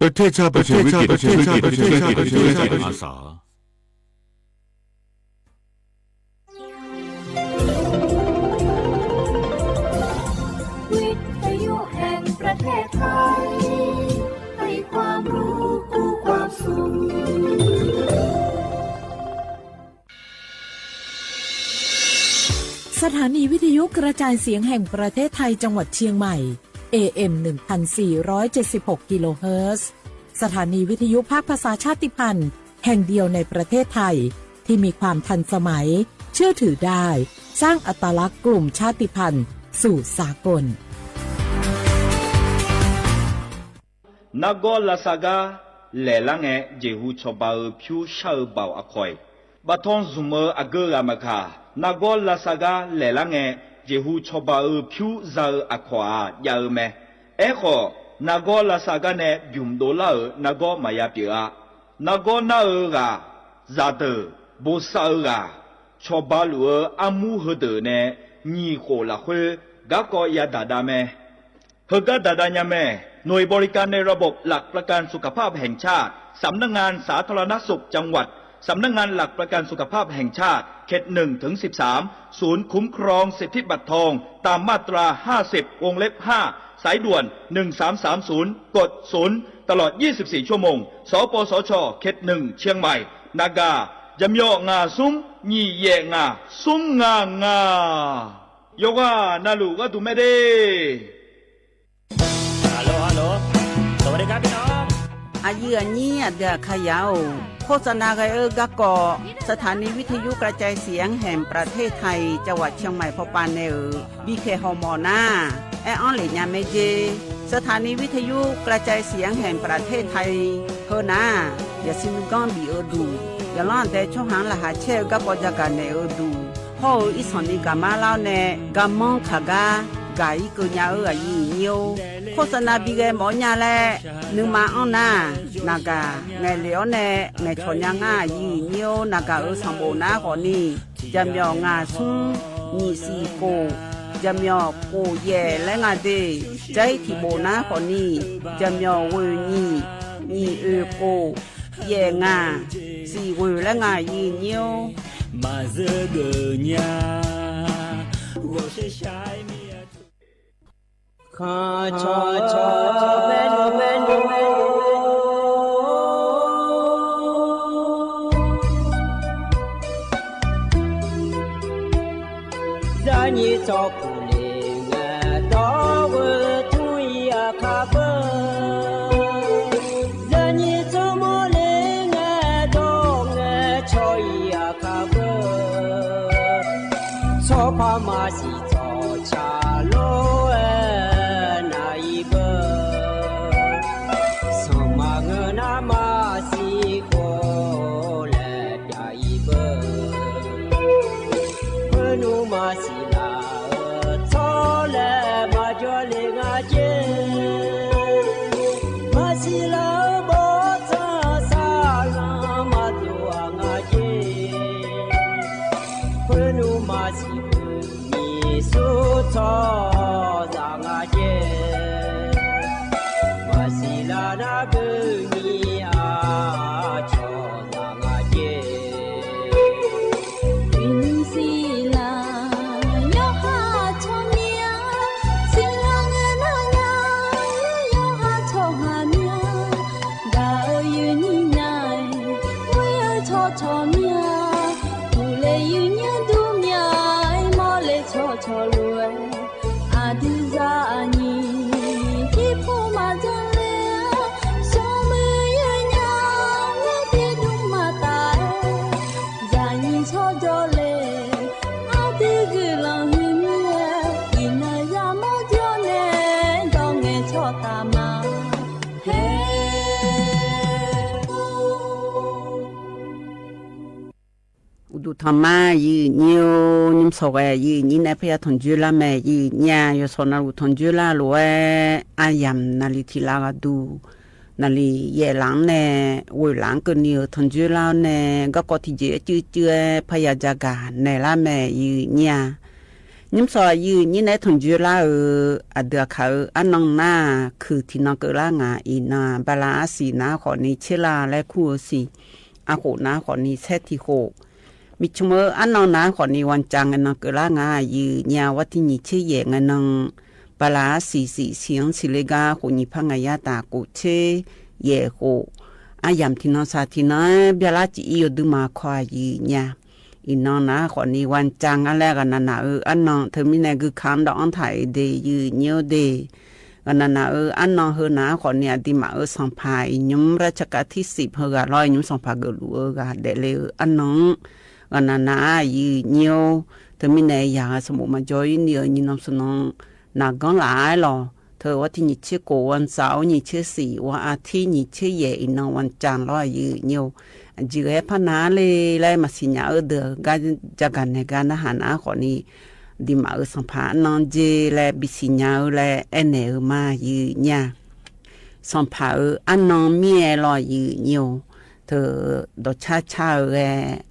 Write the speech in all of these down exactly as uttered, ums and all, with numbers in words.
ประเทศชาติเผชิญวิกฤต ประเทศชาติเผชิญวิกฤต ประเทศชาติเผชิญวิกฤต อาสา วิทยุแห่งประเทศไทย ให้ความรู้คู่ความสุข สถานีวิทยุกระจายเสียงแห่งประเทศไทยจังหวัดเชียงใหม่ เอเอ็ม หนึ่งพันสี่ร้อยเจ็ดสิบหก กิโลเฮิรตซ์ สถานีวิทยุภาคภาษาชาติพันธุ์แห่งเดียวในประเทศไทย ที่มีความทันสมัย เชื่อถือได้ สร้างอัตลักษณ์กลุ่มชาติพันธุ์สู่สากล Nargawr lavsav gar laeqlar ngae, jeqhu cawba-eu pyur shar-eu baoq aqkawq-iq, baftanr zmq-eu aqgeu ghaq maqkaq, nargawr lavsav gar laeqlar ngae, jeqhu cawba-eu pyur za-eu aqkawq-aq jav-eu mae. Aerkhawf, nargawr lavsav gar nae bymq dovlar-euq nargawr maqya pyeuf-a. Nargawr nar-eu ghaq, zaqdeuq, bosav-eu ghaq, cawba luf-eu armur heudeuq nae nyiq khof lafkhoer garkawv yadaq dav mae. Heugar daq dav nya mae. หน่วยบริการในระบบหลักประกันสุขภาพแห่งชาติ สำนักงานสาธารณสุขจังหวัด สำนักงานหลักประกันสุขภาพแห่งชาติ เขตหนึ่งถึงสิบสาม ศูนย์คุ้มครองสิทธิบัตรทอง ตามมาตราห้าสิบ วงเล็บห้า สายด่วน หนึ่งสามสามศูนย์ กดศูนย์ ตลอดยี่สิบสี่ชั่วโมง สปสช เขตหนึ่ง เชียงใหม่ Naga, จำยอ ngaq smr nyiq yaef ngaq smr ngaq ngaq. Yawqghaq navluf gharduq mae de. Aqyuif aqnyir aqdui aqkaqyaq-or, โฆษณา ghae-eu garkawv สถานีวิทยุกระจายเสียงแห่งประเทศไทย จังหวัดเชียงใหม่ pawpav nae-euq bikhaeq hawmawf nar, aer-anr lef nya mae jer. สถานีวิทยุกระจายเสียงแห่งประเทศไทย heu nar, yaqsiq nuiganr bif-eu duq, yaqlanr aqdae tsawrhaq-anr laqkhaq caer-eu garkawv jagaq naeq-eu duq, hawr-eu irsanq ni gaqmar lar-awr nae garmanr kaq gar gaq-ir keuv nya-eu aqyuif aqnyir-or, โฆษณา bighae mawf-awr nya laer nuima anr nar, naqgaq ngaeqlef-awr nae ngaeqcawq nya ngar aqyuif aqnyir-or, naqgaq-euq sanqbof nar khawfni, jaqmyawf ngaq smr nyiq siq khof, jaqmyawf khof yaef laer nga de. Jar-ir tiqbof nar khawfni, jaqmyawf ghoeq nyiq, nyiq oeq khof, yaef ngaq, siq ghoeq laer nga aqyuif aqnyir-or. Maqzeur geuf nya, ghawqshaq shaq-aer mir-a. Khanqcawq cawq bae nmr bae nmr, zarnyir tsawrkuq le ngae, dawr ghoe tmr-ir aqkaq beu. Zarnyir tsawrmawr le ngae, dawr ngae caw-ir aqkaq beu. Tsawrpar maqsiq tsawqcaq lof-aer nav-ir beu. Sanqma ngeur nar maqsiq khof laer pyav-ir beu. Khoernmr maqsiq laf-eu tsawrlaeq maqjawr le nga jer. Maqsiq laf-eu bawrtsanq saqlanq maqdov-aq nga jer. Khoernmr maqsiq beu nyiq sur tsawrhaqzaq nga jer. Maqsiq laf nar beu nyiq aqcawq zaq nga jer. Uiqnymr siqlaq yawqha tsawrmyanr, siqlaq ngae nar nya, yawqha tsawrhaq myanr, gaq-eu yuifnyir nya-aer, ghoer-eu tsawrcawq myanr, uqle yuifnyir dur mya-aer, mawrle tsawrcawq lof-aer, aqdui zaqnyiq tiqpov maqjan le-a, smrmuiq yawnyaf-aer tiqdmr maqtaf-aer, zaqnyiq tsawrjawr le, aqdui guiqlanq huiqmir-aer, iqnan yamawr jawr nae, dawr ngae tsawrtaq ma. Haer-or. Tanqma, yawnyir-or, nymrsawq ghae yawnyir nae parya tanqjoer lar mae yawnyir-a. Yawshawq navluf tanqjoer lar lof-aer aryamq naqli tiq lav ghaqduq, naqli yaeflaf-anr nae ghoeqlaf-anr keuvni-euq tanqjoer lar-awr nae, garkawv tiqjeq-aer cuivcuiv-aer parya jagaq naeqlar mae yawnyir-a. Nymrsawq yawnyir nae tanqjoer lar-euq aqdui aqkaq-euq arnan nar-aq, kuiq tiqnan keuvlar ngaq. Iqnan-aq, bala arsiq nar khawfni tserlar laer kur-eu siq, arkhof nar khawfni saer tiq khof, miqcmq-eu arnan nar khawfni wancav ngae nan keuvlar nga yawnyir-a. War tiq nyiq tser yaef ngae nan, bala arsiq siq siq-anr siqle gar khof nyiq par ngaq yar taf khof tser yaef khof, aryamq tiqnan saq tiqnan-aer byalar cif ir yawduima kawv-aq yawnyir-a. Iqnan nar khawfni wancav ngar laer ghaqnaq naq-eu arnan teumirnae guikaq-anr dawv-anr taq-euq de yawnyir-or de. Ghaqnaq naq-eu arnan heu nar khawfni aqduimaf-euq sanqpaq iqnymr รัชกาลที่สิบ heughaq lawr, iqnymr sanqpaq geufluf-eu ghaq daefle-eu arnan-anr ghaqnaq naq-a yawnyir-or. Teumirnae yaq-euq sanqbof maqjawr ir ni-euq nyiq nan smq nan naqganr laf-aer lawq. Teu war tiq nyiq tser khof, war saf-or nyiq tser siq, war artir nyiq tser yaef iqnan wancav lawr yawnyir-or. Aqjeq ghae-aer par nar le laer maqsiq nya-eu deuq-euq gar jagaq naeq gar narhaq nar khawfni, aqduimaf-euq sanqpaq arnan jer laer bisiq nya-eu laer aernaeq-eu ma yawnyir-a. Sanqpaq-euq arnan mir-aer lawr yawnyir-or. Teu dawqcar car-eu ghae,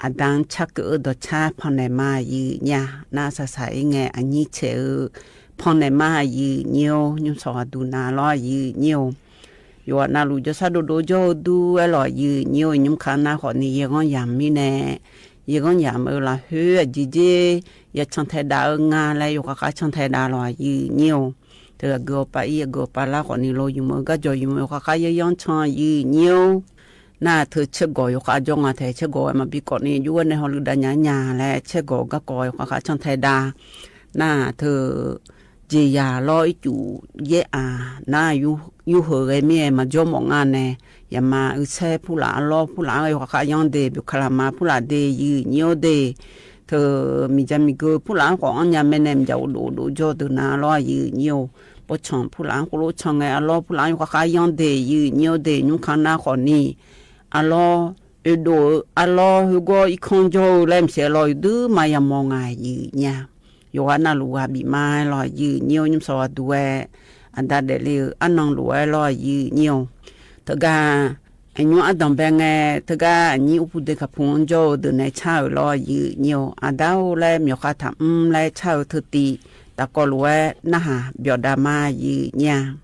aqda-anr carkeuv-eu dawqcar pannaeq ma yawnyir-a. Nar saqsaq ir ngae aqnyir tsaeq-eu pannaeq ma yawnyir-or. Nymrsawq ghaqduq na lawr yawnyir-or. Yawqghaq navluf jawrshar dovdov jawr-eu dur-aer lawq yawnyir-or. Nymr kaq nar khawfni yaghanr yamq mirnae, yaghanr yamq-eu lafkhoer aqjeq jer ya cantae dav-eu nga laer yawkhav khav cantae dav lawq yawnyir-or. Teu aqgeu awqpav ir aqgeu awqpav lar khawfni lo yumq-eu garjawq yumq-eu yawkhav khav yanr yanr can yawnyir-or. Nar teu caergawq yawkhav jawr nga tae caergawq-aer maqbi kawfni jov-aer nae hawluiv dav nya nya laer caergawq garkawv yawkhav khav cantae dav. Nar teu jeqzaq lawr ircuf yaer-aq nar, yurheuq ghae mir-aer maqjawr mawf nga nae, yaqma uisaer purlaf arlawr purlaf-anr yawkhav khav yanr de, byawqkaq laqma purlaf de yawnyir-or de. Teu miqdzaq miqgeu purlaf-anr khawf anr nya mae nae miqdzaq ghofdov ghofdov jawr deuq na lawr yawnyir-or. Bawrtsanq purlaf-anr khoerlof can ngae arlawr purlaf-anr yawkhav khav yanr de yawnyir-or de. Nymr kaq nar khawfni arlawr oedov-eu arlawr khoergawr irkanr jawr-eu laer mqsaef lawr yawduima yamawr nga yawnyir-a. Yawqghaq navluf ghaq bif ma-aer lawr yawnyir-or. Nymrsawq ghaqduq-aer aqda daefle-euq arnan lof-aer lawr yawnyir-or. Teugar aqnymr ardanq bae ngae, teugar aqnyir urpu de kaqpu-anr jawr-eu deuq nae car-euq lawr yawnyir-or. Aqda-or laer myawqkhav taqmr laer car-eu teutiv tafkawv lof-aer narhaq byawf dav ma yawnyir-a.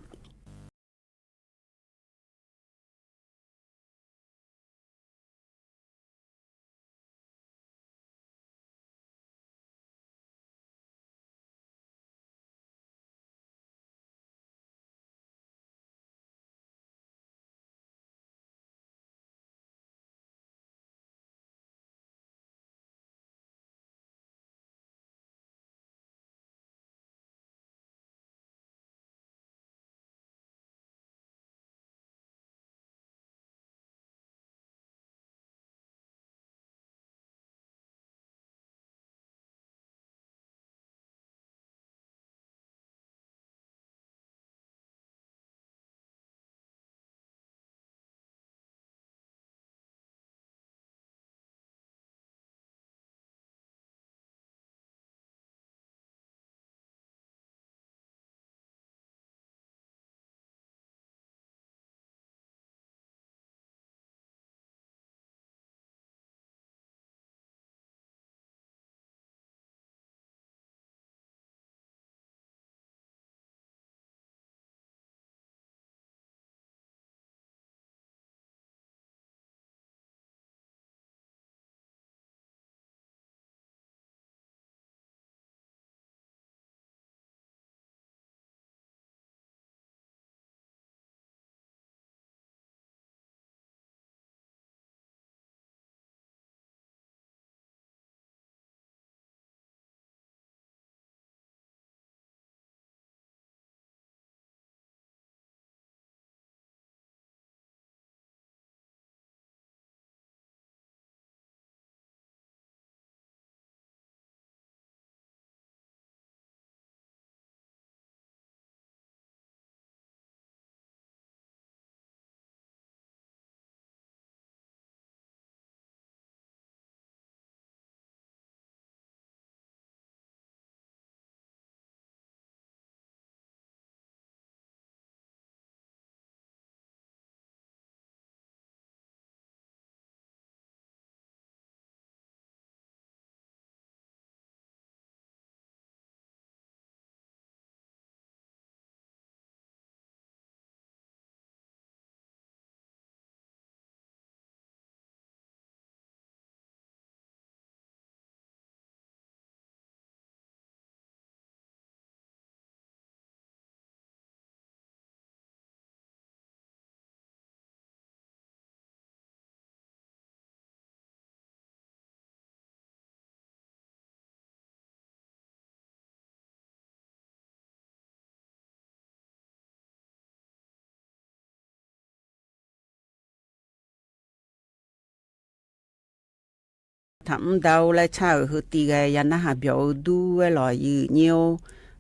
taqmr da-or laer car-euq heu tiv ghae ya narhaq byawq-eu dur-aer lawq, aqyuif nyir-or.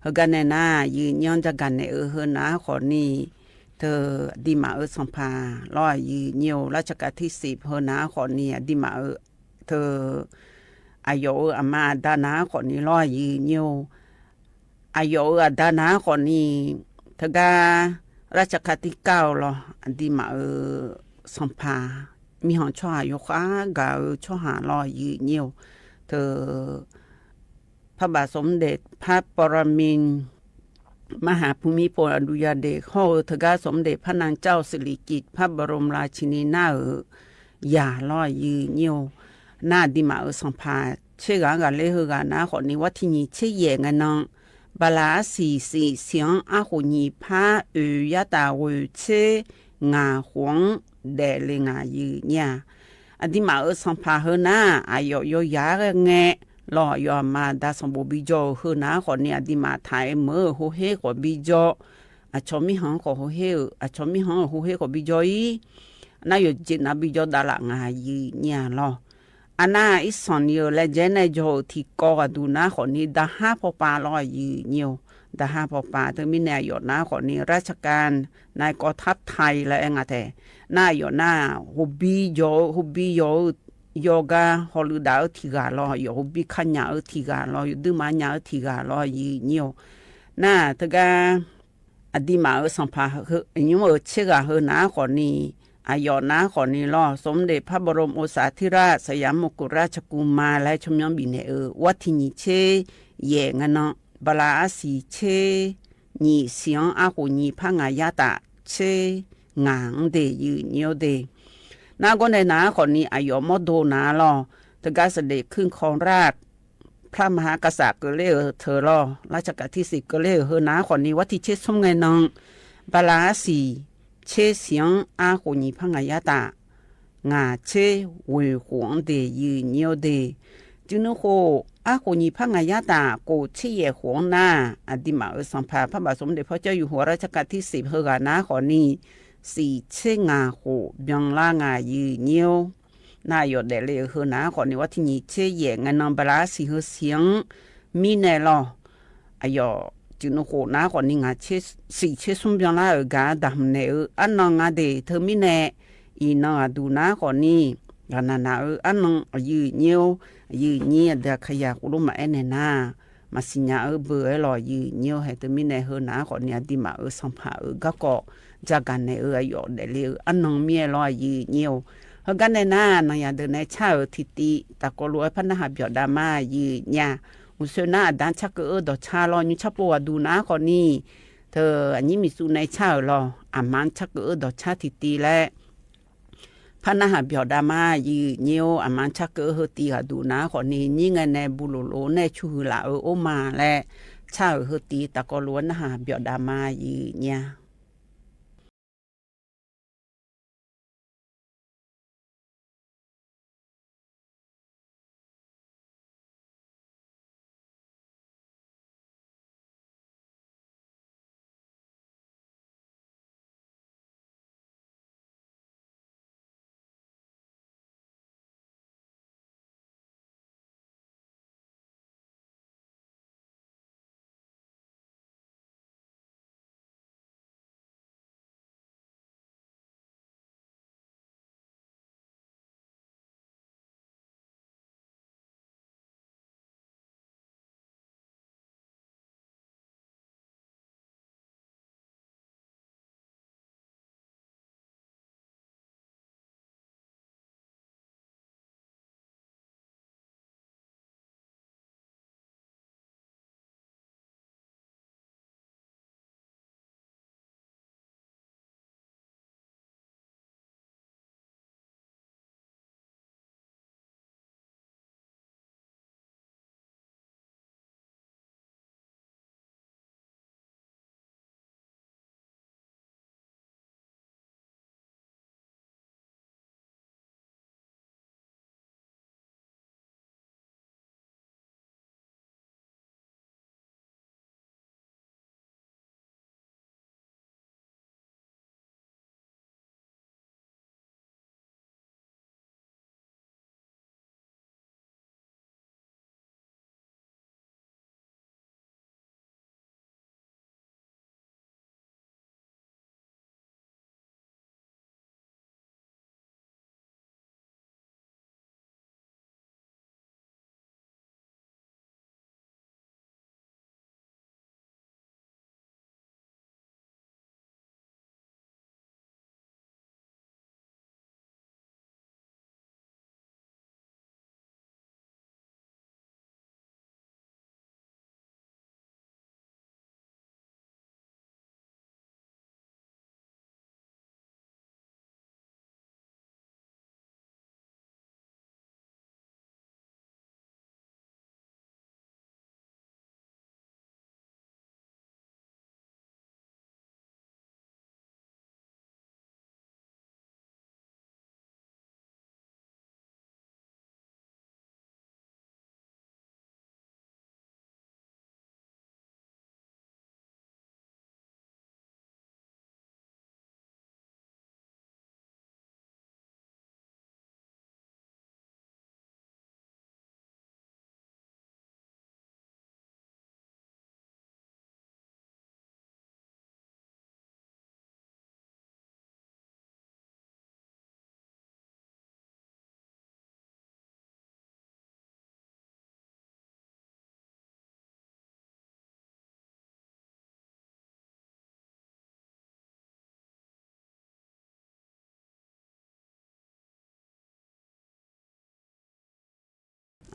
Heugar nae nar, aqyuif nyir-anr jagaq naeq-eu heu nav-aer khawfni, teu aqduimaf-euq sanqpaq lawr, aqyuif nyir-or. ราชการที่สิบ heu nav-aer khawfni aqduimaf-euq teu aqyawf-euq aqma aqda nav-aer khawfni lawr, aqyuif nyir-or. Aqyawf-euq aqda nav-aer khawfni, teugar ราชการที่เก้า lawr, aqduimaf-euq sanqpaq, mirkhanq tsawrhaq yawkhav gaq-eu tsawrhaq lawr, aqyuif nyir-or. Teu พระบาทสมเด็จพระปรมินทร มหาภูมิพลอดุลยเดช hawr-eu teugar สมเด็จพระนางเจ้าสิริกิติ์ พระบรมราชินีนาถ nar-euq yaq lawr, aqyuif nyir-or. Nar aqduimaf-euq sanqpaq tser ghaq-anr ghaqler heughaq nav-aer khawfni, วันที่ nyiq tser yaef ngae nan, บาราณสี siq siq-anr arkhof nyiq par oeq yar taf ghoeq tser ngaq khof-anr daefle ngaq, aqyuif nyir-a. Aqduimaf-euq sanqpaq heu nar-aq, aqyawf yawyaq-aer ghae ngae lawr, aqyawf aqma aqda sanqbof bijawr-euq heu nav-aer khawfni, aqduimaf taq-aer meuq-euq heuher khawf bijawr, aqcawq mirkhanq-anr khawf heuher-euq, aqcawq mirkhanq-euq heuher khawf bijawr-ir. Nar yawqjeq nav bijawr davlaf ngaq, aqyuif nyir-a lawr. Arnar irsanq ni-euq laejae nae jawr-euq tiqkawv ghaqduq nav-aer khawfni, daqhar pawpav lawr, aqyuif nyir-or. Daqhar pawpav teumirnae aqyawf nav-aer khawfni, ราชการ nav-aer กองทัพไทย laer aer nga taef. Nar aqyawf nar-aq, hawbi jawr-eu, hawbi yawr-eu, yawgar hawluiv daf-eu tiq ghaq lawr, aqyawf hawbi kanya-eu tiq ghaq lawr, yawduir maqnya-eu tiq ghaq lawr, aqyuif nyir-or. Nar teugar aqduimaf-euq sanqpaq heu nymr-euq tser ghaq heu nav-aer khawfni, aqyawf nav-aer khawfni lawr, สมเด็จพระบรมโอษาธิราช สยามกุฎราชกุมาร laer tsawrmyanr bifnaeq-eu, วันที่ nyiq tser yaef ngae nan, บาราณสี tser nyiq siq-anr arkhof nyiq par ngaq yar taf tser ngaq-anr de, aqyuif nyir-or de. Nar gawrnae nav-aer khawfni, aqyawf mawrdo nav-a lawr, teugar สมเด็จขึ้นครองราชย์ พระมหากษัตริย์ keuvler-euq teu lawr, รัชกาลที่สิบ keuvler-euq heu nav-aer khawfni, วันที่ tser smr ngae nan, บาราณสี tser siq-anr arkhof nyiq par ngaq yar taf ngaq tser ghoeq khof-anr de, aqyuif nyir-or de. Cuiv nuikhof arkhof nyiq par ngaq yar taf khof tser yaef khof-anr nar, aqduimaf-euq sanqpaq พระบาทสมเด็จพระเจ้าอยู่หัวรัชกาลที่สิบ heughaq nav-aer khawfni, siq tser ngaq khof byanlar nga, aqyuif nyir-or. Nar aqyawf daefle-euq heu nav-aer khawfni, วันที่ nyiq tser yaef ngae nan, บาราณสี heu siq-anr mirnae lawr, aqyawf cuiv nuikhof nav-aer khawfni, ngaq siq tser smr byanlar-euq gaq-anr daqhmq naeq-eu arnan nga de. Teumirnae iqnan aqduq nav-aer khawfni, ghaqnaq naq-eu arnan, aqyuif nyir-or, aqyuif nyir aqdui aqkaqyaq khoerlof maqaer naeq nar, maqsiq nya-eu beu-aer lawr, aqyuif nyir-or. Haeq teumirnae heu nav-aer khawfni, aqduimaf-euq sanqpaq-euq garkawv jagaq naeq-eu aqyawf daefle-eu arnan mir-aer lawr, aqyuif nyir-or. Heugar nae nar, nanyaf deuq nae car-euq tiqtiv tafkawv lof-aer par narhaq byawq dav ma, aqyuif nyir-a. Uqsoer nar aqda-anr carkeuv-eu dawqcar lawr, nymr carpov ghaqduq nav-aer khawfni, teu aqnyir miqsuv nae car-euq lawr, aqma-anr carkeuv-eu dawqcar tiqtiv laer par narhaq byawq dav ma, aqyuif nyir-or. Aqma-anr carkeuv-eu heu tiv ghaqduq nav-aer khawfni, nyir ngae nae bu lof lof nae cu huiq laf-eu or ma laer car-euq heu tiv tafkawv lof-aer narhaq byawq dav ma, aqyuif nyir-a.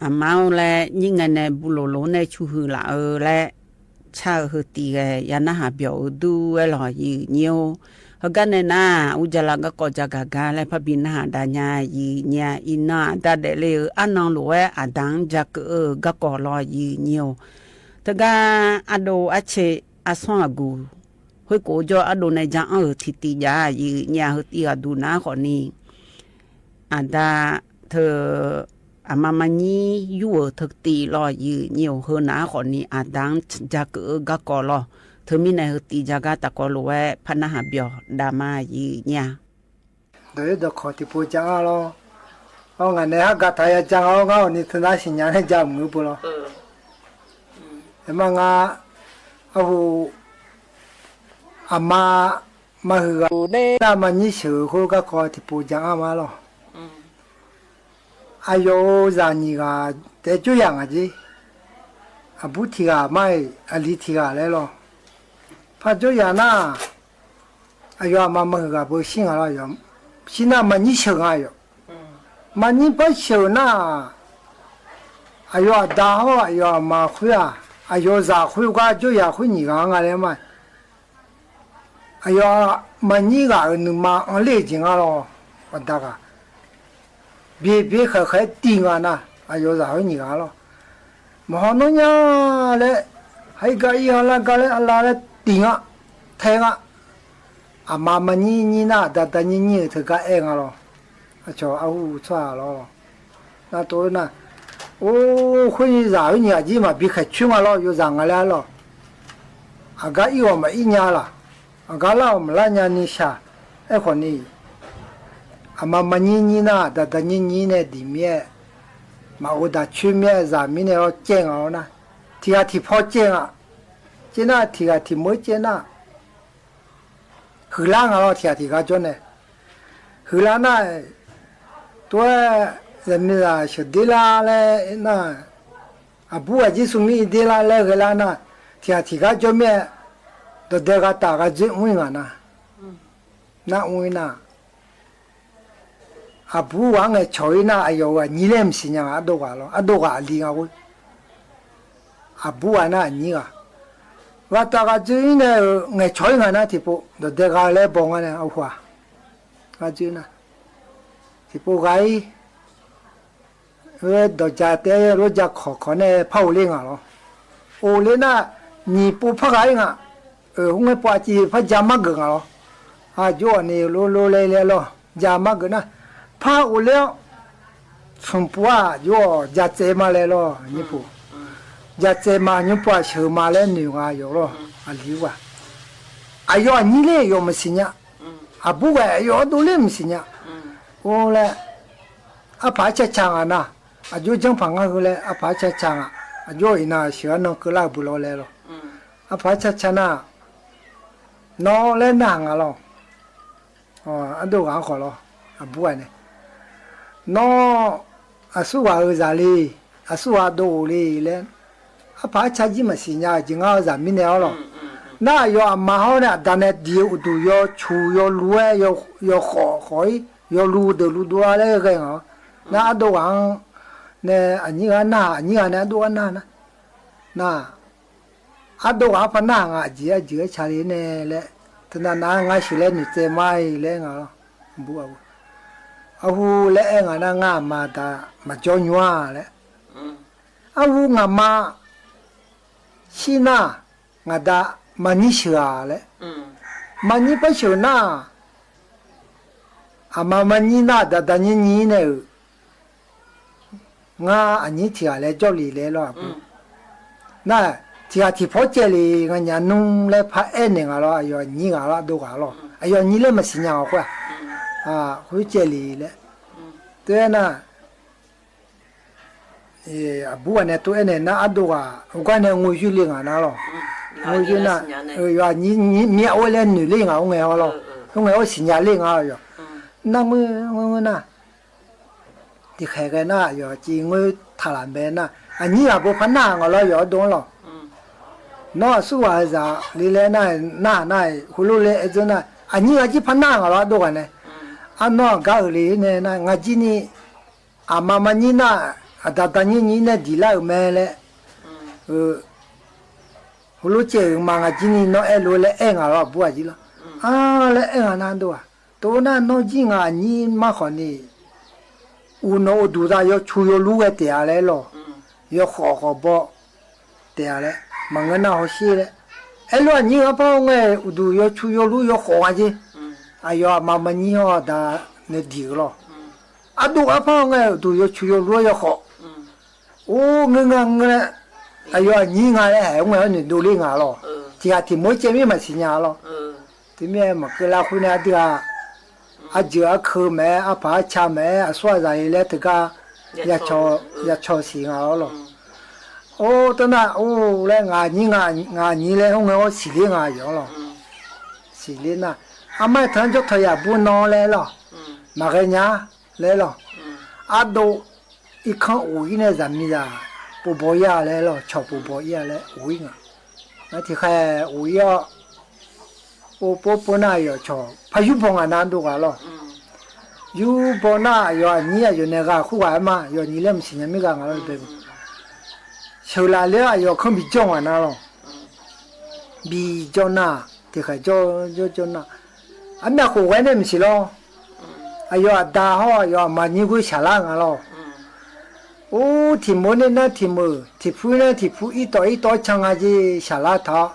aqma-or laer nyir ngae nae buloq loq nae cu huiq laf-eu laer, car-eu heu tiv ghae ya narhaq byawq-eu dur-aer lawq, yiq nyir-or. Heugar nae nar, urjala garkawv jagaq gar laer parbi narhaq dav nya, yiq nyir-a. Iqnan aqda daefle-euq arnan lof-aer aqda-anr ja keuv-eu garkawv lawq, yiq nyir-or. Teugar ardov arcae arsanr aqguq khoerkhof jawr ardov nae ja anr-euq tiqtiv jav-a, yiq nyir-a. Heu tiv ghaqduq nar khawfni, aqda teu aqma maqnyir yur-euq teu tiv lawq, yiq nyir-or. Heu nar khawfni aqda-anr ja keuv-eu garkawv lawq. Teumirnae heu tiv ja gar tafkawv lof-aer par narhaq byawq dav ma, yiq nyir-a. Dawq-ir dawqkawq tiqpov ja anr lawr. Awr, ngaq nae har gaq taq ya ja nga-awr, ngar awqni teunar siqnya nae ja mq-eu beu lawr. Aerma nga, arhu, aqma maqhuiq ghaq nar maqnyir sheuq-eu khoer garkawv tiqpov ja anr ma lawr. Aqyawf-euq zaq nyiq ghaq taef-aer jawryaq ngaq jer. Aqbur tiq ghaq mar-iq aqli tiq ghaq laer lawr. Par jawryaq nar, aqyawf aqma maqhuiq ghaq beu shir nga lawr. Shir nar maqnyir sheuq nga yawq. Maqnyir par sheuq nar, aqyawf aqda hawr aqyawf aqma khoer-aq, aqyawf zaq khoer gar jawryaq khoer nyiq ghaq-anr nga laer ma. Aqyawf maqnyir ghaq-euq nuima anrler-eu jeq nga lawr. Aqda ghaq byaeq byaeq khaeq khaeq-aer tiv nga nar, aqyawf zaq khoer nyiq ghaq lawr. Maqhaw nawr nya laer, haiq gar ir ha lar gar laer arlav laer tiv nga, tae nga. Aqma maqnyir nyir nar, aqda da nyir nyir-euq teugar aer nga lawr. Aqcawq arhu tsawrhaq lawr. Nar tov-aer nar, or, khoer zaq khoer nyiq ghaq jir maqbi khaeq coer nga lawr, yawzaq nga laer ar lawr. Aqgar ir-awq maqir nya laq, aqgar lar-awq maqlar nya ni shaq. Aerkhawf ni, aqma maqnyir nyir nar, aqda da nyir nyir nae diq mir-aer, maqghov daq coer mir-aer zaq mirnae-awr caev nga-awr nar, tiq ghaq tiq paw caev nga. Caev nar tiq ghaq tiq meuq-aer caev nar, huiqlar nga lawr, tiq ghaq tiq gar jawr nae. Huiqlar nar, tov-aer zaqmiqzaq sheuqder lar laer nar, aqbur ghaq jir smrmir ir der lar laer ghae lar nar, tiq ghaq tiq gar jawr mir-aer, dawqdae gha taf gha dzoer mr-ir ngaq nar, nar mr-ir nar, aqbur ghaq-anr ngaeqcawq-ir nar, aqyawf-euq aqnyir laer maqsiq nya nga, ardov ghaq lawr, ardov ghaq aqli nga ghoer. Aqbur ghaq nar aqnyir ghaq, gha taf gha dzoer-ir nae-euq ngaeqcawq-ir ngaq nar tiqpov dawqdae gha laer baw nga nae arhu-aq, gha dzoer nar, tiqpov gha-ir. Dawqja taef-aer lof ja kawq kawq nae par of ler ngaq lawr. Of ler nar, nyiq pov par ghaq-ir ngaq. Khoerngae pov aqciv par ja mar geuf ngaq lawr. Aqjox-awq ni lor lor laer laer lawr, ja mar geuf nar, par of ler-awr, smq pov-aq, aqjox-awq ja tsaev ma laer lawr, nymr pov. Ja tsaev ma, nymr pov-aq sheuq ma laer noeq nga yawf lawr, aqli-aq. Aqyawf aqnyir ler yawf maqsiq nya. Aqbur ghaq aqyawf ardov ler maqsiq nya. Or laer, arpaq-aer caca ngaq nar, aqjox janrpaq ngar heu laer arpaq-aer caca ngaq. Aqjox iqnan sheuq-aer nan keuvlar-eu beu lawr laer lawr. Arpaq-aer caca nar, nawr laer narhaq nga lawr. Ardov ghaq-anr khawf lawr, aqbur ghaq nae, nawr aqsurghaq-euq zaq le, aqsurghaq dov of le laer, arpaq-aer ca jir maqsiq nya-eu jeq ngar-eu zaq mirnae-awr lawr. Nar aqyawf aqma hawr nae aqda nae diq-eu uqduq yawcuq yawluv-aer, yawkhawf khawf-ir, yawluv deuq luv dov-a laer ghae ngaq-awr. Nar ardov ghaq-anr nae aqnyir ghaq nar, aqnyir ghaq nae ardov ghaq nar nar, nar ardov ghaq-anr par narhaq nga, aqjeq aqjeq-aer ca le nae laer, teunav nav-aer ngar sheuq laer noeqtsaev ma-ir laer nga lawr. Aqbur aqghoe, arhu laer aer ngaq nar, ngar aqma aqda maqjawr nymr-a laer. Arhu ngaqma shir nar, ngaqda maqnyir sheuq-a laer. Maqnyir par sheuq nar, aqma maqnyir nar, aqda da nyir nyir nae-euq, ngar aqnyir tiq ghaq laer jawr le laer lawr aqbur. Nar, tiq ghaq tiq paw caev le, nganyaf nmr laer par aernaeq ngaq lawr, aqyawf aqnyir ghaq lawr, ardov ghaq lawr, aqyawf aqnyir laer maqsiq nya ngaq khoer-aq, khoer caev le laer. Tov-aer nar, aqbur ghaq nae tov-aer naeq nar, ardov ghaq heugar nae ngoer yoer le ngaq nar lawr. Ngoer yoer nar, yawf aqnyir mir-a or laer noeq ler ngaq-anr ngae-awr lawr. Khoerngae-awr siqnya ler nga yawf. Nar ngoer ngoer ngoer nar, tiqkhaeq ghae nar, aqyawf civ ngoer taqlaf mae nar, aqnyir ghaq beu par nar ngaq lawr, yawf ardov-anr lawr. Nawr aqsurghaq-eu zaq le laer nar, nar nar-iq heulof laer aer dzeur nar, aqnyir ghaq jir par nar ngaq lawr, ardov ghaq nae. Arnawr aqgar-euq le nae nar, ngaq jir ni aqma maqnyir nar, aqda danyir nyir nae diqlar-euq mae laer, heulof caev-euq ma ngaq jir ni nawr aerlof laer aer ngaq lawr, aqbur aqjir lawr. Ar laer aer ngaq nar dov-aq, tov nar nawr jir ngaq aqnyir mar khawf ni, uqnawq uqduq za yawcu yawlur ghae taef-a laer lawr, yawkhawf khawf baw taef-a laer, maqngeur nar hawsher laer. Aerlof aqnyir arpar-awr ngae uqduq yawcu yawlur yawkhawf nga jer. Aqyawf aqma maqnyir hawr aqda nae diq-eu lawr. Ardov arpar-awr ngae uqduq yawcu yawlur-awr yawkhawf. Or ngeur nga ngeur laer, aqyawf aqnyir nga laer haeq-awr ngae-awr noeqdov ler nga lawr. Tiqghaq tiq meuq-aer caev mir maqsiq nya lawr. Teumirnae maqkeuv lar khoer nae aqdui-aq, arjeuq arkeuv maeq-aer, arpaq arca maeq-aer, aqsur aqzaq-iq laer teugar ya caw siq nga lawr lawr. Or tawr nar or laer ngaq aqnyir ngaq aqnyir laer hawr ngae-awr siqler nga yawf-anr lawr. Siqler nar, armar-aer tanq-anr jawr tawq yaq bur nan laer lawr. Maqghae nya laer lawr. Ardov irkanr of-ir nae zaqmiqzaq pov baw-ir-a laer lawr, cawq pov baw-ir-a laer of-ir nga. Nar tiqkhaeq of-ir-awr, or pov pov nar aqyawf cawq par yurbaw ngaq nar dov ghaq lawr. Yurbaw nar aqyawf aqnyir aqyawf nae ghaq khoerghaq-aer ma, aqyawf aqnyir laer maqsiq nya mir ghaq nga lawr bae. Sheuqlaf ler-awr aqyawf kanr bijawr ngaq nar lawr. Bijawr nar, tiqkhaeq jawr jawr jawr nar, armyav khof ghae nae maqsiq lawr. Aqyawf aqda hawr aqyawf aqma nyir ghoer shaqlar nga lawr. Or tiq meuq nae nar tiq meuq, tiq pur nae tiq pur, irtawv irtawv can nga jer shaqlar taq-awr,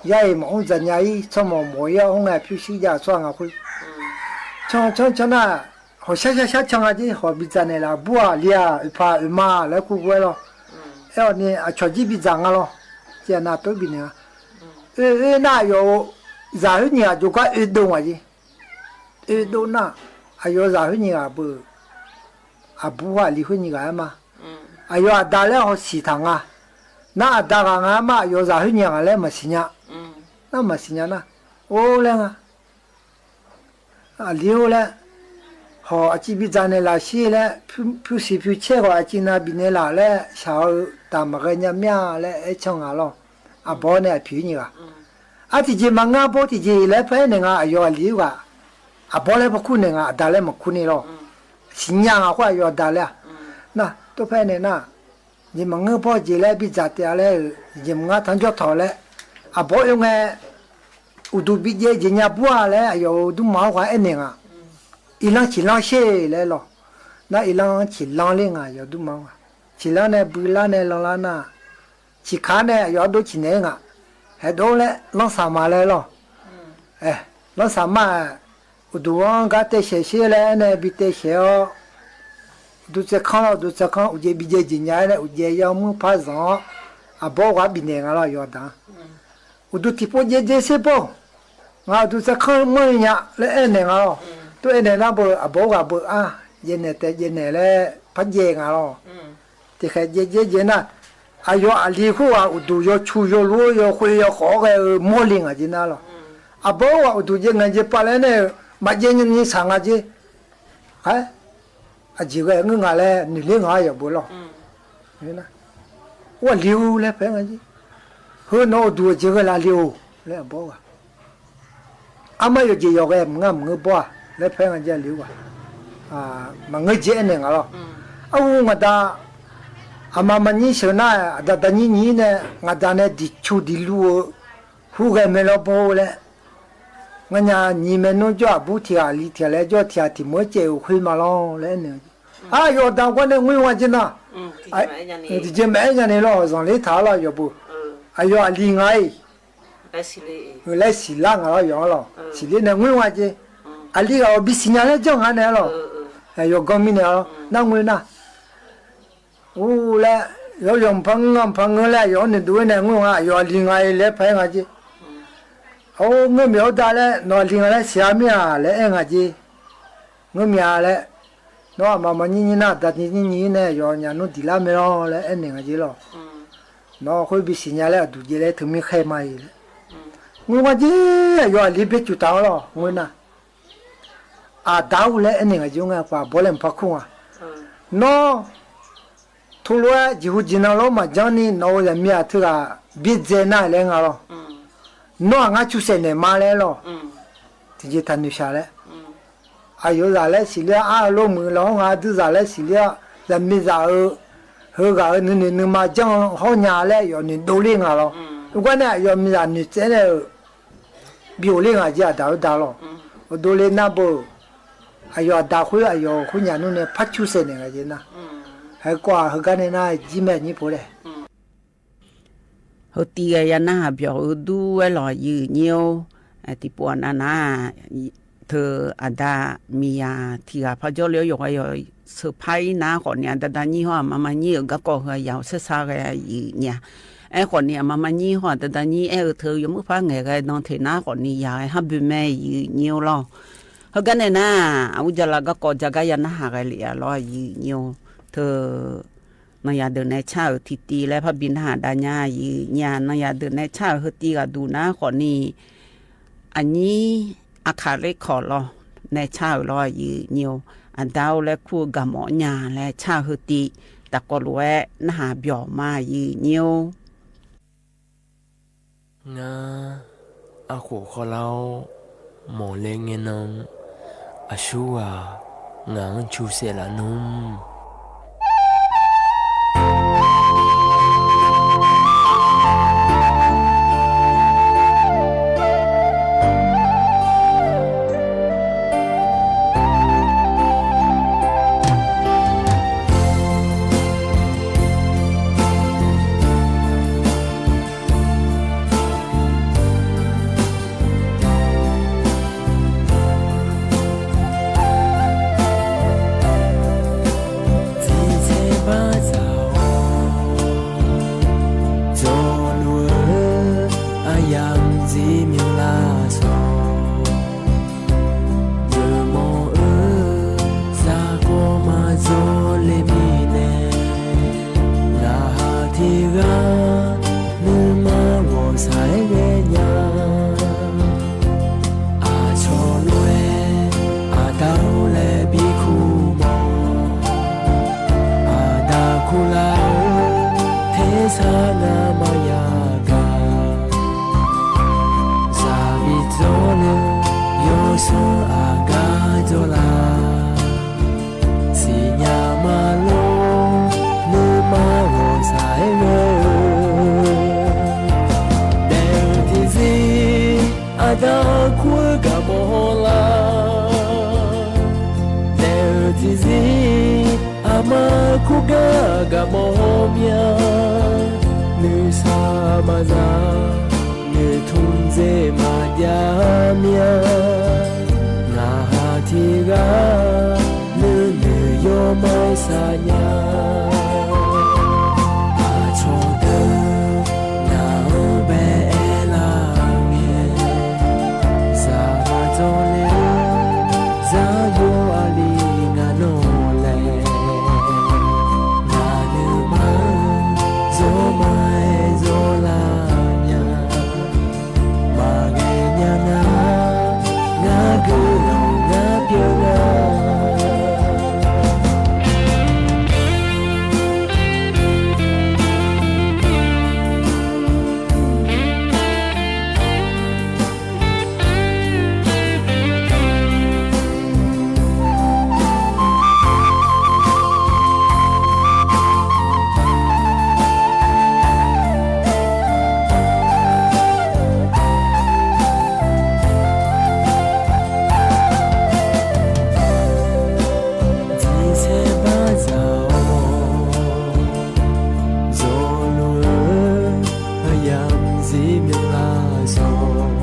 yar-iq maqmr dzaq nya-ir tsawrmawq mawf-ir-awr hawr ngae pyurshuir jav-eu tsawrhaq nga khoer. Can can can nar, hawq shar shar shar can nga jer, hawq bidzaq naeqlaf bur-aq li-aq oeqpaq oeqma laer kur ghoe-aer lawr. Aer-awq ni aqcawq jir bidzaq nga lawr. Tiqghaq nav tov bifnaeq-a. Oe oe nar aqyawf-euq zaq khoer nyiq ghaq jawrgar oedov nga jer. Oedov nar, aqyawf-euq zaq khoer nyiq ghaq beu, aqbur aqli khoer nyiq ghaq-aer ma. Aqyawf aqda laer hawsiq taq nga. Nar aqda ghaq nga-aer ma, aqyawf zaq khoer nyiq ghaq laer maqsiq nya. Nar maqsiq nya nar, or laer nga. Aqli-or laer, hawq aqciv bidzaq naeqlaf shir laer, pyur siq pyur caer khawf aqciv nav bifnaeq laf laer shaq-eu taq maqghae nya mir-a laer aer can nga lawr. Aqbawr nae aqpoeq nyiq ghaq. Ar tiqjeq maqngeur, arbawr tiqjeq laer par aernaeq nga, aqyawf aqli-ir ghaq. Aqbawr laer par kur naeq nga, aqda laer maqkur ni lawr. Siqnya nga khoer aqyawf aqda laer-aq. Nar tov par aernaeq nar, jeq maqngeur bawr jeq laer bidzaq taef-a laer-euq jeq maqngar tanq jawr tawq laer, aqbawr oe ngae, uqduq bijaev jeq nya bur-a laer aqyawf-euq dmrma-awr ghaq aernaeq nga. Iqlanq ciqlanq sher laer lawr. Nar iqlanq ciqlanq ler nga, aqyawf dmrma-awr ghaq ciqlanq nae builar nae lanlar nar, ciqkaq nae aqyawf ardov ciqnaeq-aer nga. Haeqdov laer lanrsaq ma laer lawr. Lanrsaq ma-aq, uqduq-anr gar taev shaeq sher laer aernae bi taev shaeq-awr, uqduq tsaevkanr lawr, uqduq tsaevkanr uqjaev bijaev jeq nya-aer nae uqjaev yamr par zanq-awr, aqbawr ghaq bifnaeq nga lawr, aqyawf aqda-anr. Uqduq tiqpov jaev dzae sher bawr, ngaq uqduq tsaevkanr manr-eu nya laer aernaeq nga lawr. Tov aernaeq nar beu, aqbawr ghaq beu-ar, jaev naeq taef jaev naeq laer par jaev nga lawr. Tiqkhaeq jaev jaev jaev nar, aqyawf aqli khoerghaq uqduq yawcu yawlur-awr yawkhoeq yawkhawf-awr ghae-eu mawrle ngaq jeq nar lawr. Aqbawr ghaq uqduq jaev ngaeq jeq pav laer nae-euq maqjaev nyani saq nga jeq. Aer, aqjeq ghae ngeur nga laer noeqler nga-ar yawf beu lawr. Or aqli-or laer paer nga jer. Heu nawq-eu uqduq-eu jeq ghae laf le-or laer aqbawr ghaq. Armar yawqjeq yawqghae maqngeur maqngeur bawr-aq laer paer nga jer aqli-or ghaq. Maqngeur jeq aernaeq nga lawr. Arhu ngaqda, aqma maqnyir sheuq nar-aq, aqda daqnyir nyir nae ngaqda nae diqcu diqlu-eu hur ghae mae lawr bawr laer. Nganyaf nyiq maernmr jawr-aq bur tiq ghaq li tiq ghaq laer jawr tiq ghaq tiq meuq-aer caev-euq khoer ma lawr laer aernaeq-eu. Aqyawf aqda gar nae ngoer nga jer nar, tiqjeq maqaer nya ni lawr, zanqler taq-ar lawr yawf beu. Aqyawf aqli nga-iq laer siqlar nga lawr yawf-anr lawr. Siqler nae ngoer nga jer. Aqli ghaq-awq bisiq nya laer janr nga nae-ar lawr. Yawqganr mirnae-ar lawr nar ngoer nar. Ur laer, yawqyawq mqpar ngeur nga mqpar ngeur laer aqyawf-anr noeqdov-aer nae ngoer nga, aqyawf aqli nga-iq laer paer nga jer. Or ngeurmyaq-awr da laer nawq aqli nga laer siqlar mir-aq laer aer nga jer. Ngeurmyaq laer, nawr aqma maqnyir nyir nar aqda nyir nyir nae aqyawf nyaf nmr diqlar mae lawr laer aernaeq nga jer lawr. Nawr khoer bisiq nya laer aqduq jaev laer teumir khaer ma-iq laer. Ngoer nga jer, aqyawf aqli byaercuf taq-awr lawr ngoer nar. Aqda-ur laer aernaeq nga jer nga, aqbawr laer mqpar kur nga. Nawr tolof-aer jeqhu jeqnan lawr maqjanr ni nawq-euq zaqmiqzaq teughaq byaerdzae nar laer nga lawr. Nawr-aq ngar cusaef naeq ma laer lawr. Tiqjeq taqnoeq shaq laer. Aqyawf-eu zaq laer siqler-awr, ar-eu lor muiq lawr-anr nga duizaq laer siqler-awr, zaqmiqzaq-eu Heughaq-euq nuinoeq nuima janr hawr nya laer aqyawf noeqdov ler nga lawr. Heugar nae aqyawf miqzaq noeqtsaev nae-euq bi ghofler nga jeq aqdaq-eu da lawr. Ghofdov le nar beu-euq aqyawf aqda khoer aqyawf khoernyaf nmr nae par cur saeqnaeq nga jeq nar. Haeqkawv-aq heugar nae nar jir mae nyir pov laer. Heutiv ghae ya narhaq byawq-eu dur-aer lawq aqyuif nyir-or. Tiqpov-aq navnar-aq, teu aqda miqzaq tiq ghaq par jawrle-awr yawqghaq yawq sheuqpar-ir nar khawfni aqda da nyir hawr aqma ma nyir-euq garkawv heu aqyawf saersa ghae aqyuif nyir-a. Aerkhawfni aqma ma nyir hawr aqda da nyir aer-eu teu yawmuiq par ngaeqghae dan teq nar khawfni yaq ghae har boe mae aqyuif nyir-or lawr. Heugar nae nar-aq, aqur jala garkawv jagar ya narhaq ghae lef-a lawr aqyuif nyir-or. Teu Nanqyaq deuq nae car-euq tiqtiv laer parbi narhaq dav nya aqyuif nyir-a. Nanqyaq deuq nae car-euq heutiv ghaqduq nar khawfni, aqnyir aqkaq ler kawq lawr nae car-euq lawr aqyuif nyir-or. Aqda-or laer kur-eu gaqmawf nya laer car-eu heutiq taqkawv lof-aer narhaq byawq ma aqyuif nyir-or. Ngar, arkhof khawvlar-awr mawqle ngae nan, aqsurghaq ngaq-anr cu saef laf nmr. Tiqtser bar dzaq-awr, jawrluf-eu aryamq zir myanlar sawq, geufmawf-eu zaqkhav maqdzawr le mirnae, ngaq ha tiq ghaq nuima ghawqshaq-aer ghae nya. Aqcawq lof-aer aqda-or laer bi kur mawf, aqda kurlar-eu tersar ngar maqya gaq. Zaq bi dzawr le-eu yawsanr aqgar jawrlar, siqnya maqlor nuima ghawqshaq-aer ghae-eu, daef-eu tiqzir aqda kur-eu gaqmawf hawlar, daef-eu tiqzir aqma kur gar gaqmawf hawmya, nuisar maqza noeqtmq dzer maqjav mya, ngaq ha tiq ghaq nuinoeq yawmar saqnya. Aqcawq deuq ngaq-anr bae aerlar ngae, zaq maqdzawr le-eu zaqyo aqli ngaq nawr laer, ngaq nuima-anr zawr ma-aer zawrlar nya. Maqghae nya nga, ngar guiqlanq ngar pyeuf nga. Tiqsaer bar dzaq-awr, zawqluf-eu aryamq zir myanlar sawq,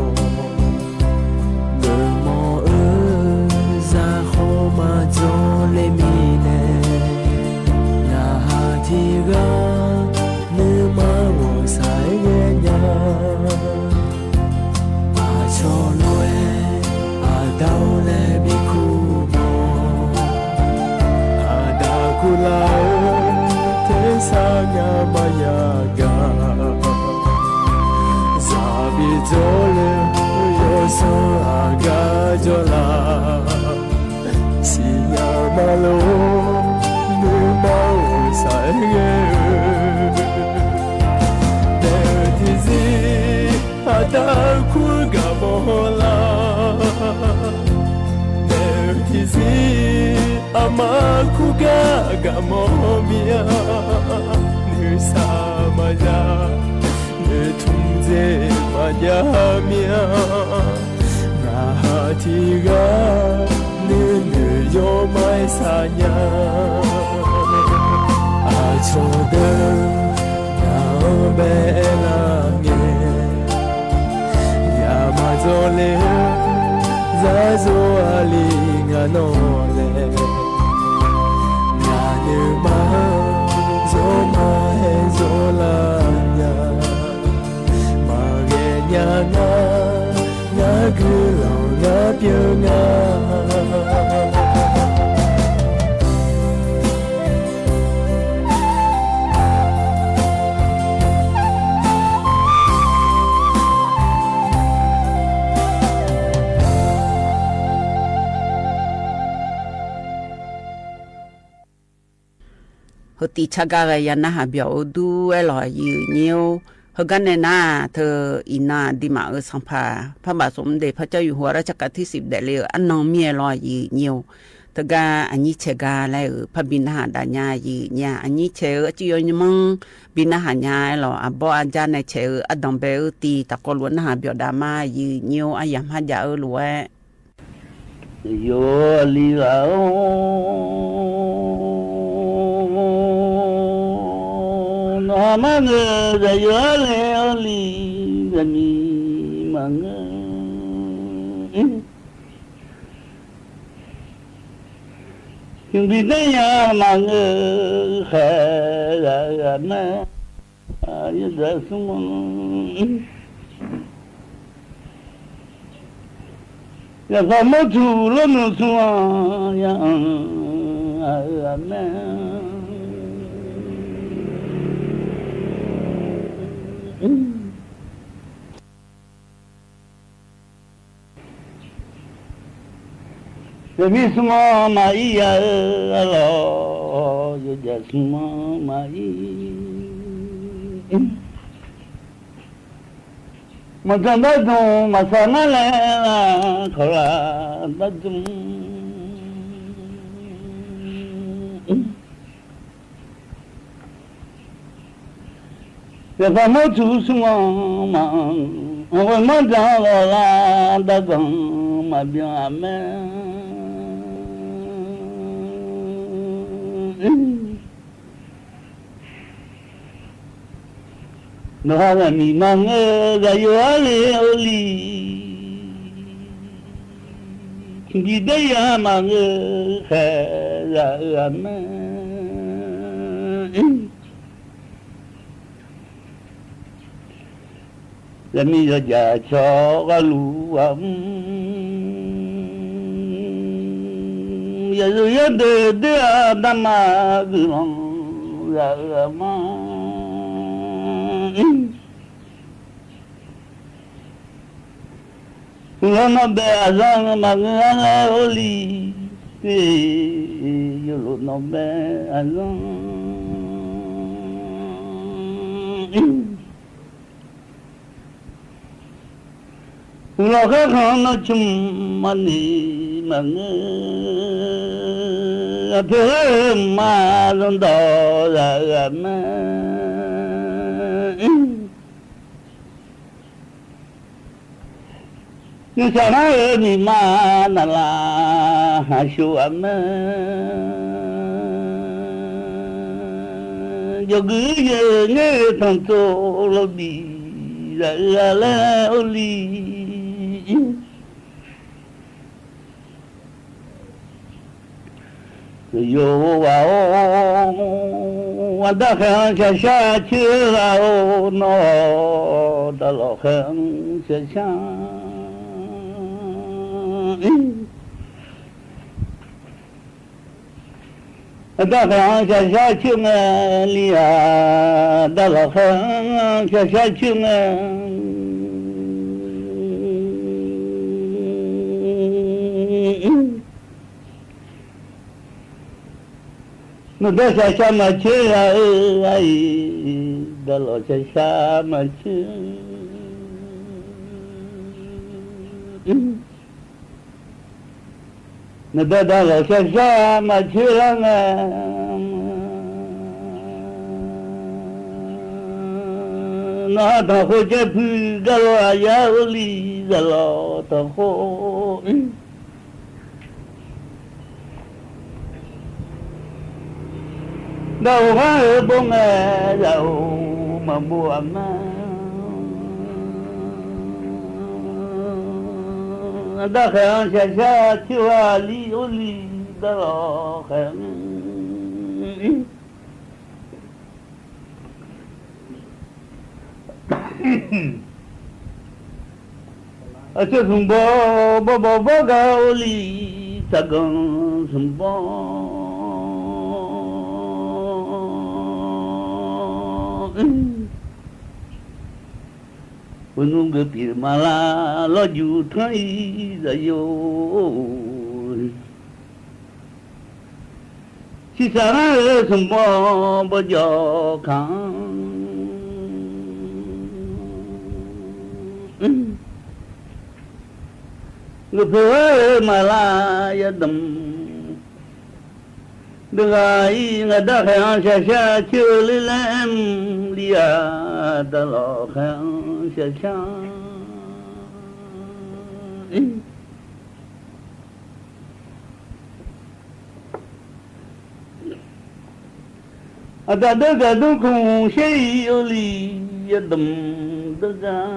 geufmawf-eu zaqkhawf maqdzawr le mirnae, ngaq ha tiq ghaq nuima ghawqshaq-aer ghaenya. Aqcawq lof-aer aqda-or laer bi kur mawf, aqda kurlar-eu tersar nya maqya gaq. Zaq bi dzawr le-eu yawsanr aqgar jawrlar, siqnya maqlor nuima ghawqshaq-aer ghae-eu, daef-eu tiqzir aqda kur-eu gaqmawf hawlar, daef-eu tiqzir aqma Khoergar gaq mawr mir-a, nuisar maqya, noeqtmq dzer maqjav mir-a. Ngaq ha tiqghaq nuinoeq yawr maqaer saq nya. Aqcawq deuq ngaq-anr bae aer lar ngae, yaq maqdzawr ler-eu zarzor aqli ngaq nawr laer, ngaq nuima-anr zawr maqaer zawr lar nya. Maqghae nya ngar, ngar guiqlanq ngar pyeuf nga. Heu tiv car gar ghae ya narhaq byawq-eu dur aerlawq aqyuif aqnyir-or. Heugar nae nar-aq, teu iqnan aqduimaf-euq sanqpaq parbaf sofmr deuq par cawr yuf hu-a lar tsarkaq tirsiq daefle-eu arnan mir-aer lawr aqyuif aqnyir-or. Teugar aqnyir caeq gar laer-euq parbi narhaq daf nya aqyuif aqnyir-a. Aqnyir caeq-eu arcuiv yawnyir manr bi narhaq nya aerlawq aqbawr arjar nae caeq-eu ardanq bae-eu tiv taqkawv luf-anr narhaq byawq daf ma aqyuif aqnyir-or. Aryamq har jav-eu lof-aer Yawqli ghaq-or, nawqha mar ngeur zaqyo arle-awr li, zaqmiq maqngeur. Tiqbi daer ya maqngeur, khaeq ghaq-eu ghaq mae, yawdzaq smr-anr. Yaqpaq mawrtuq lawrnuiq smr-anr, ya'anr-aq-eu ghaq mae. Zaqmiq smr-anr maqir ya-eu arlawq, yawdzaq smr-anr maqir. Maqdzaq bar dmq maqsaq ngar laer, kawq laf bar dmq. Yaqpaq mawrtuq smr-anr maqanr, anr ghoe manr dzaq-anr ghawq lar darganq maqbyan-aq mae. Nawqha zaqmiq maqngeur, zaqyo arle-awr li, tiqbi daer ya maqngeur, khaeq ghaq-eu ghaq mae. Zaqmiq yawdzaq cawq gharluf ghaq-anr, yaqzeu yar deuq doer-a darma guiqlanq ghaq-eu ghaq ma. Uqlaf nawr bae aqzanr maqngeur-a laer-awr li, yawlof nawr bae aqzanr. Uqlaf kharkhanq nawr cmq maqnoeq maqngeur, aqpoeq ghar-eu mqmaq zanrdawq ghaq-eu ghaq mae. Nuisar nar-eu miqma naqlaf haqshov-aq mae. Jawqguiq-ir yeu ngaer-eu tanqtsov lawbif zaq-eu-a laer-awr li. Yawqghaq-or, aqda khaeq-anr shaqshar coer ghaq-or, nawr daqlawq khaeq-anr shaqshar. Aqda khaeq-anr shaqshar coer ngae li-aq, daqlawq khaeq-anr shaqshar coer ngae. Nawqda shaqshar maqcoer ghaq-eu ghaq-iq, daqlawq shaqshar maqcoer. Ngaqda daqlawq shaqshaq maqcoer lar ngae, nawq-anr tanqkhov caer puiq gar lawq, aqyar urli zaqlawq tanqkhov. Daqoq ghar-euq bawr ngae, zaqoq maqbov aqma. Darkhaeq-anr shaqshaq coer ghaq li urli daqlawq khaeq-anr. Aqcawq smq baw bawr baw bawr gar urli, tsaqganq smq baw. Uqnmr geuf pyeuf maqlar lawrjuq tanr-ir zaqyo. Ciqsaq ngar-euq smq baw bawr jawr kaq-anr, geuf pyeuf-aer maqlar yadamq. Deuq ghaq-ir ngaq darkhaeq-anr shaqshaq coer ler laer mr li-aq, daqlawq khaeq-anr shaqshaq. Aqda deur gaq dmr kmq shaer-ir urli, yadamq deur gar.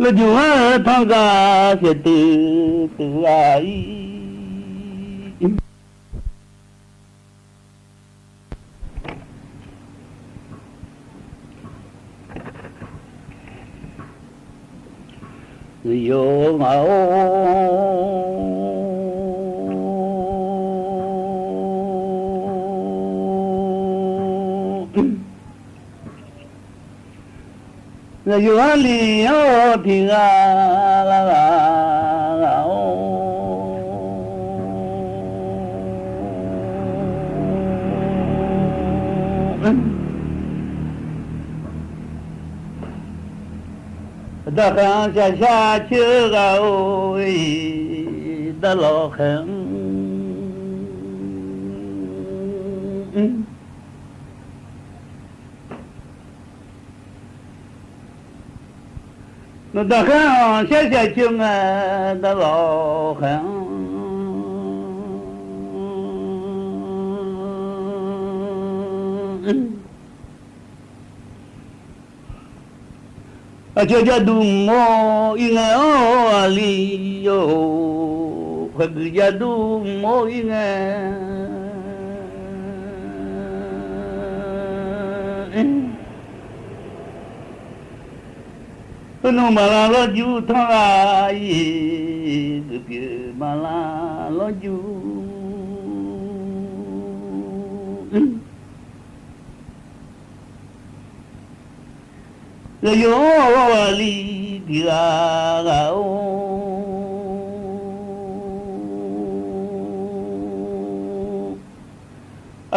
Lawrjuq ngar-eu tanr gar saeqteuq teuq ghaq-ir. Yawqghaq-or, yawqghaq li-anr tiq ghaq lar ghaq ghaq-or. Darkhaeq-anr shaqshaq coer ghaq-or, daqlawq khaeq-anr. Nawq darkhaeq-anr shaqshaq coer ngae, daqlawq khaeq-anr. Aqcawq jaduq mq-or ir ngae-awr aqli-or, khaqguiq jaduq mq-or ir ngae. Heunmq maqlar lawrjuq tanr ghaq-ir, geuf pyeuf maqlar lawrjuq. Zaqyo-anr ghaq-awr aqli tiq ghaq ghaq-or.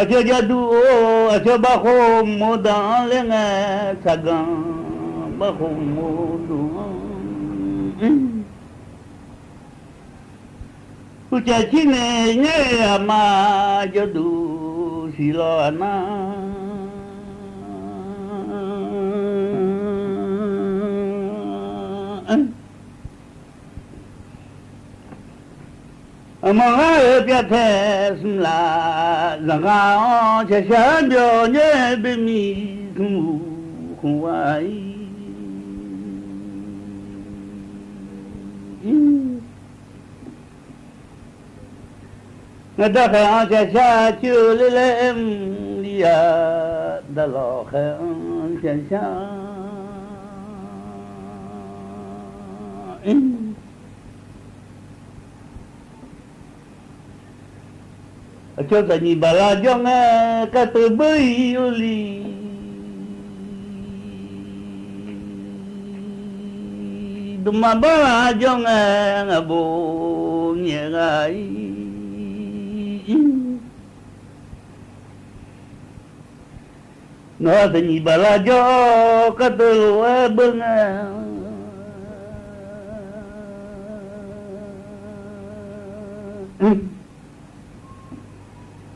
Aqcawq jaduq-or, aqcawq bavkhof mq-eu daq-anr laer ngae, tsaqganq bavkhof mq-eu duq-anr. Uqcaf cir naeq nyaer-eu aqma jawrduq siq lawq aqnar. Aqma ngar-eu pyavtae smq laf zaqkhav-anr shaqshaq byawq nyaer bemiq smq uq khmq ghaq-ir. Ngaq darkhaeq-anr shaqshaq coer ler laer mr li-aq, daqlawq khaeq-anr shaqshaq. Aqcawq taqnyiq baqlar jawr ngae, kateuv beur-ir urli. Dmqma baqlar jawr ngae, ngaqbo nyaef ghaq-ir. Nawq-anr taqnyiq baqlar jawr, kateuv lof-aer beur ngae.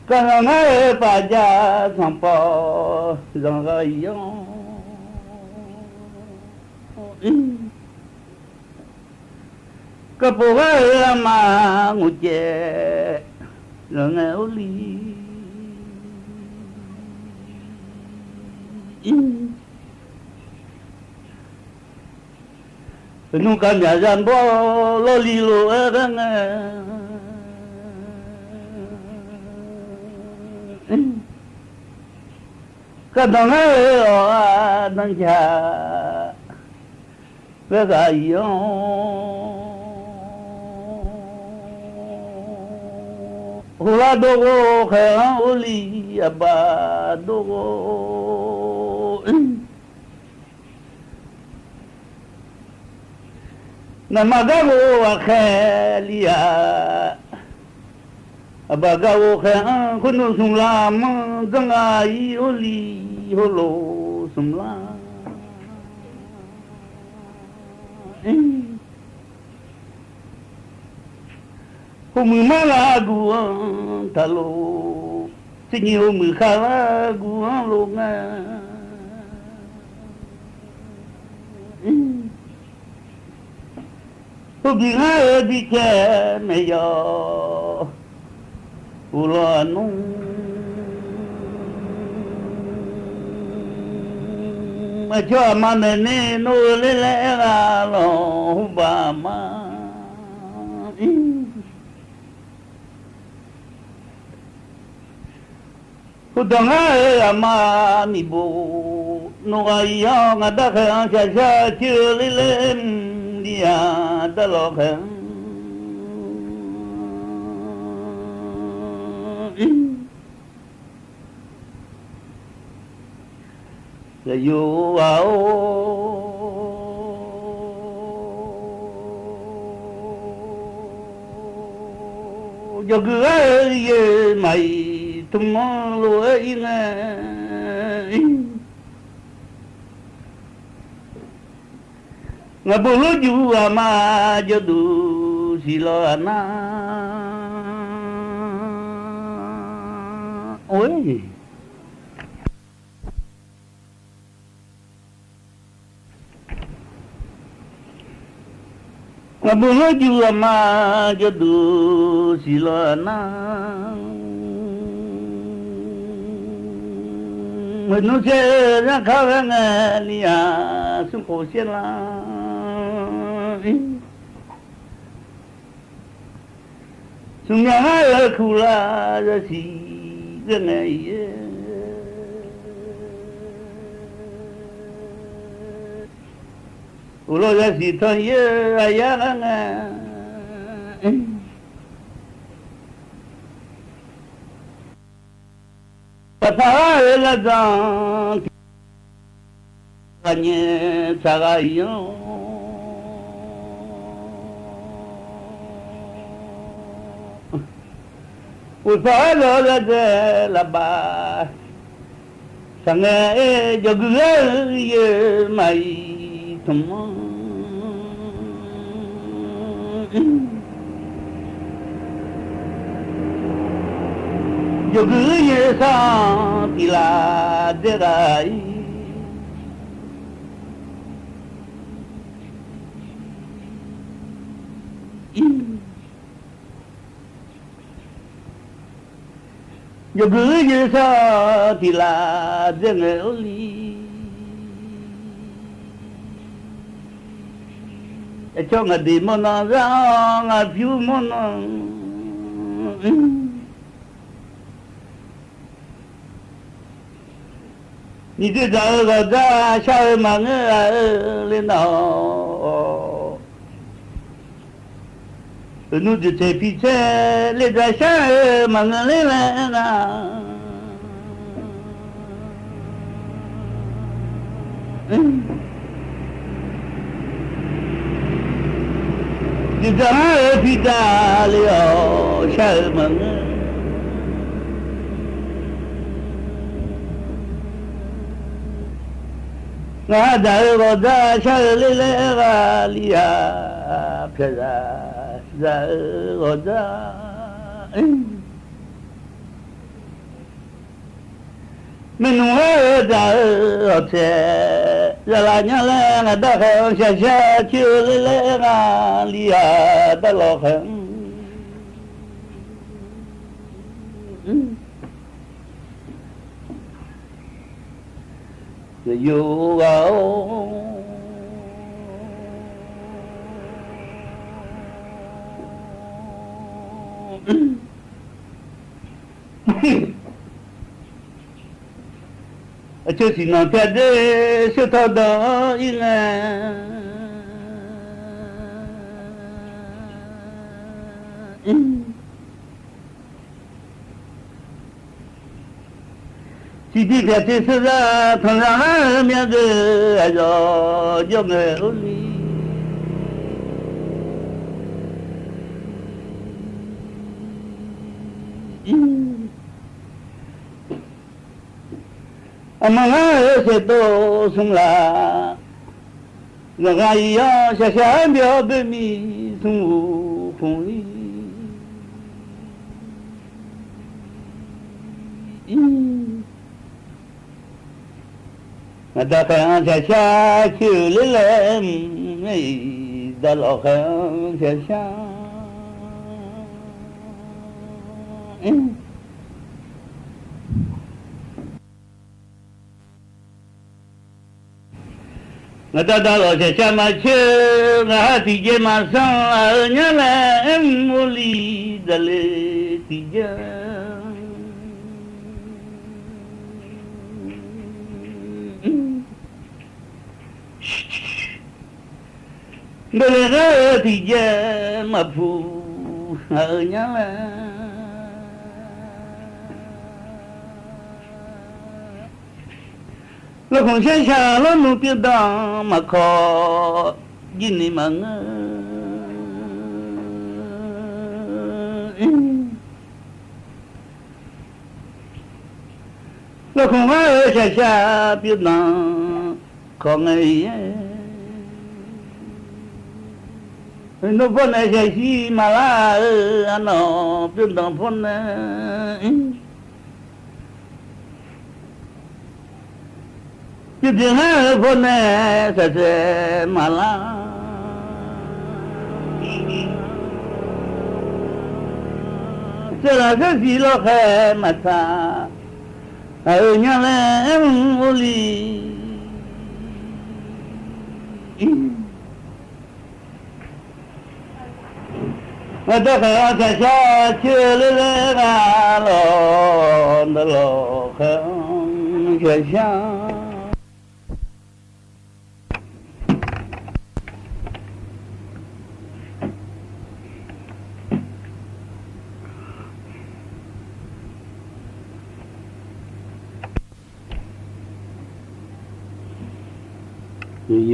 Kaqnanq ngar-eu paf jav sanqpawf zanqghaq-iq-anr, kavpof ghar-eu arma ngaq caev zanqngae or li. Nmr kavmyaq zarbawr lawrli lof-aer ghaer ngae, kaqdanq ngar-eu awq-aq danqjaq ghaerghaq-iq-anr, heular dov ghov khaeq-anr or li, aqbaq dov ghov. Naqma gar ghov ghaqkhaeq li-aq, aqbaq gar ghov khaeq-anr khoer nmr smq lar manr dzanr ghaq-ir or li, heulof smq lar. Heumiq mar lar guv-anr taqlof, tser nyiq heumiq khar lar guv-anr lof ngae. Heubi ngar-eu bicaev maeq yawq, uqlawq-aq nmr, aqcawq aqma maeqnaeq nmr-eu ler laer aer ghaq lawq hubaq ma. Heudanq ngar-eu aqma miqbof nawq ghaq-iq-anr ngaq darkhaeq-anr shaqshaq coer-eu ler laer mq li-aq darlawq khaeq-anr Zaqyo ghaq-or, jawrgui ghar-eu yaeq maq-iq tmq-anr lof-aer ir ngae. Ngaqbur lorjuq aqma jawrduq siqlawq-aq nar, or-e. Ngaqbur lorjuq aqma jawrduq siqlawq-aq nar, maqnmr caer-eu zanrkar ghaer ngae li-aq, smrkhof saer lar. Smqmyaq ngar-eu kuqlav zaqsiq ghaer ngae-ir, uqlawq zaqsiq tanq-ir-eu aqyar ghaer ngae. Paqpaq ghar-eu larzanq tiq ghaq nyae tsaq ghaq-iq-anr, uqpaq ghar lawq lar dzae laf baf taq ngae, jawrgui ghar-eu yaeq maq-iq tmq-anr jawrgui yaeq sar-anr tiq laf dzae ghaq-ir. Jawrgui yaeq sar-anr tiq laf dzae ngae or li. Aqcawq ngaq deq mawrnan zar-anr ngaq pyur mawrnan nyiq dzoeq dzaq-eu ghawqdzaq shar-eu maqngeur-a-eu ler nar-awq. Uqnmr dzoeqtsaeq picaer ler dzaq shar-eu maqngeur ler laer aernar, dzoeqdzaq ngar-eu pidzaq le-awq shar-eu maqngeur. Ngaq dzaq-eu ghawqdzaq shar-eu ler laer aer ghaq li-aq, pyaqzaq dzaq-eu ghawqdzaq. Maeqnmq ngar-eu dzaq-eu hawq taeq zaqlaf nya laer, ngaq darkhaeq-anr shaqshaq coer-eu ler laer, ngar li-aq darlawq khaeq-anr yawqghaq-or. Aqcawq siqnanq pyaq der, sheuq tawq danq-anr ir ngae. Tiqtiv pyaq te sheuq zaq tanqzaq ngar-eu myavdeuq, aqyawf jawr ngae-or ni. Aqmanq ngar-eu saeqtov smr laf, zanqghaq iq-anr shaqshaq byawq boermiq smr uq khmq-ir. Ngaq darkhaeq-anr shaqshaq coer-euq ler laer, mr-iq darlawq khaeq-anr shaqshaq Ngaq darkhaeq-anr shaqshaq maqcoer, ngaq ha tiqjeq maqsanr, aq-eu nyar laer mr-or li, daqle tiqjeq Daqle nar-eu tiqjeq maqpuq, aq-eu nyar laer lawrkhanq sharshaq lawrnmr pyur danq maqkawq, jirni maqngeur. Lawrkhanq ngar-eu shaqshaq pyur danq kawq ngae-ir-aer, nmr pawnae shaqshir maqlar-eu, arnawq pyur danq pawnae Pyurdeuq ngar-eu pawnae shaqsaeq maqlar. Saeqlaq saersiq lawrkhaeq maqtsaq, aq-eu nyar laer mr-or li. Ngaq darkhaeq-anr shaqshaq coer-eu ler laer, ngar lawq darlawq khaeq-anr shaqshaq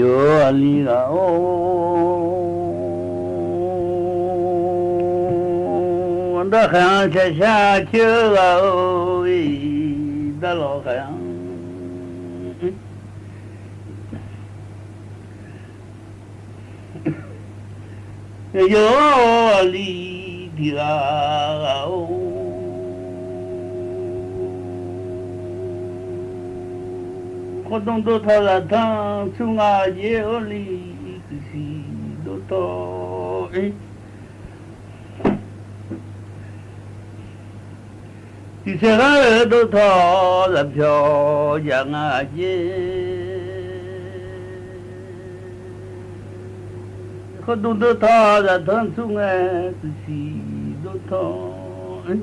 Yawqha li ghaq-or, darkhaeq-anr shaqshaq coer ghaq-or, darlawq khaeq-anr Yawqha li tiq ghaq ghaq-or, khawrdmr dov tawq zaqtanr tsur nga jer-or li, tiqsiq dov tawq-ir. Tiqsaeq ghaq-eu dov tawq zaqpyawq jaq nga jer. Khawrdmr dov tawq zaqtanr tsur ngae, tiqsiq dov tawq-ir.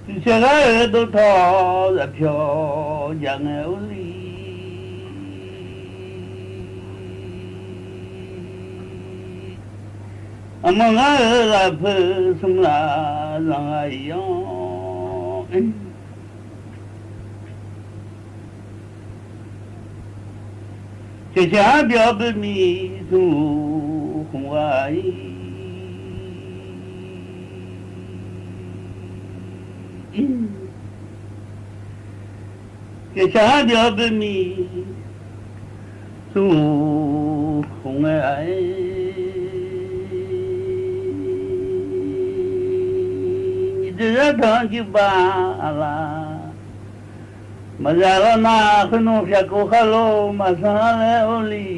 Tiqsaeq ghaq-eu dov tawq zaqpyawq jaq ngae-or li, aqmanq ngar-eu lafpeu smr laf zanqghaq iq-anr, shaqshaq byawq boermiq smr uq khmq ghaq-ir. Shaqshaq byawq boermiq smr uq khmq ngae-aq-ir. Jeqzaq tanq-anr juif baf-a laf. Maqzaq lawr nar khoernar shaqkov khar lor maqsanr-a laer or li,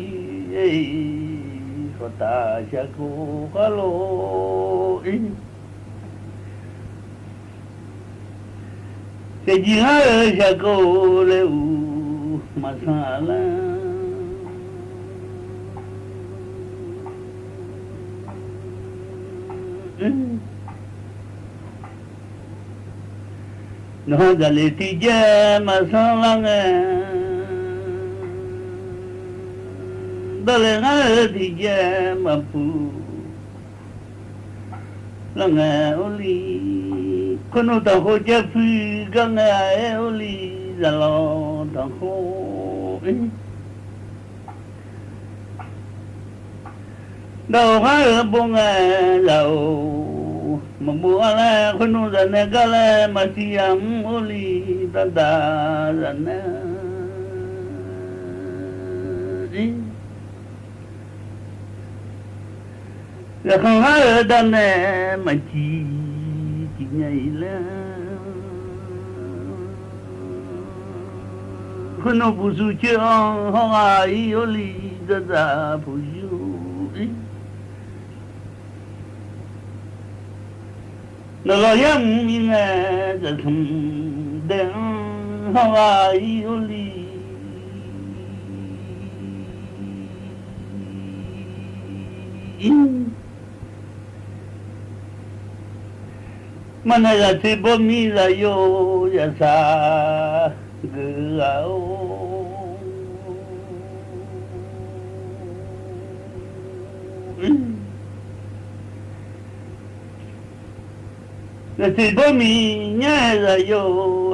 khawf taf shaqkov khar lor-ir. Saevjir ngar-euq shaqkov laer-euq maqsanr-a laer. Nawq-anr zaqlef tiqjeq maqsanr lar ngae, dawrlaeq ngar-euq tiqjeq maqpuq lar ngae or li, khoernar tanqkhov jav puiq gar ngae-aer or li, zaqlanq tanqkhov-ir. Dawq-eu ngar-euq bov ngae zaq-or, maqbov-a laer khoernar zaqnae gar laer maqsiq yamq or li, dardaq zaqnae-ir. Zaqkhanq ngar-euq darnae maqciq ciq nya-iq laer, khoernar buqsur coer-anr hawr ghaq-ir or li, dzardzaq puq yur-ir. Nawqlawq yar mq-ir ngae, zaqkhanq dae-anr hawr ghaq-ir or li. Maqnaeq zaq tserbawr mir zaqyo, zaqsaq geuf ghaq-or. Zaq tserbawr mir nyar-aer zaqyo,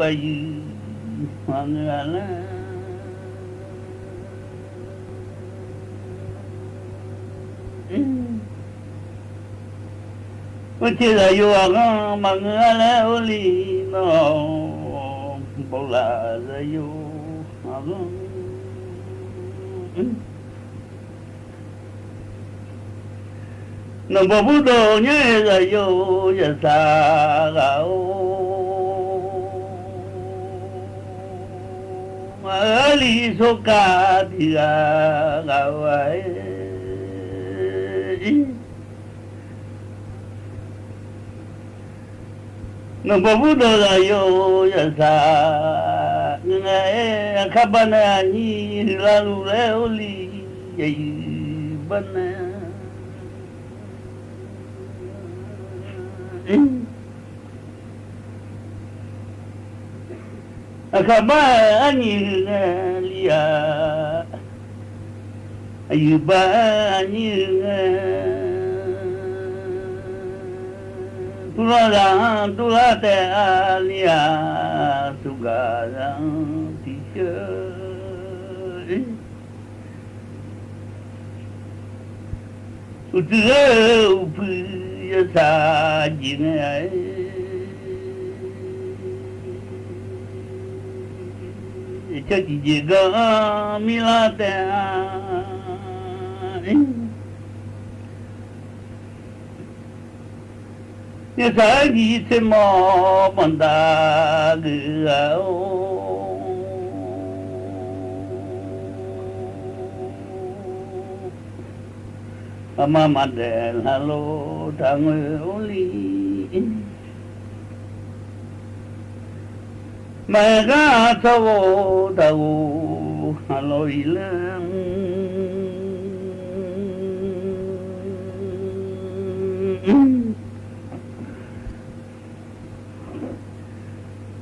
aqyuif maqngeur-a laer. Orcaev zaqyo aqghanr maqngeur-a laer or li, nawr bawlaf zaqyo aqghanr. Nawq bawq burdawq nyar-aer zaqyo, zaqsaq ghaq-or. Aqli sorkav tiq ghaq ghaq-eu-a-aer. Nawq bawq burdawq zaqyo, zaqsaq ngae-aer, aqkar bar nae aqnyir huiqlar luf laer or li, aqyuif bar nae. Aqkar bar-aer arnyiq huiq ngae li-aq, aqyuif bar-aer arnyiq huiq ngae, turlar zaq-anr turlar taef-a li-aq, sugaq zaq-anr tiqsheuv. Uqtsuif-eu uqpuiq yawsaq jeq ngae-aer, caer tiqjeq gar-anr mirlar taef-a. Yawsaq-aer nyiq tser mawr banqdaq geuf ghaq-or. Aqma maqdaef laf lor taqngoeq or li. Maqaer gar tsawrghof taqghof aqlawq-iq laer.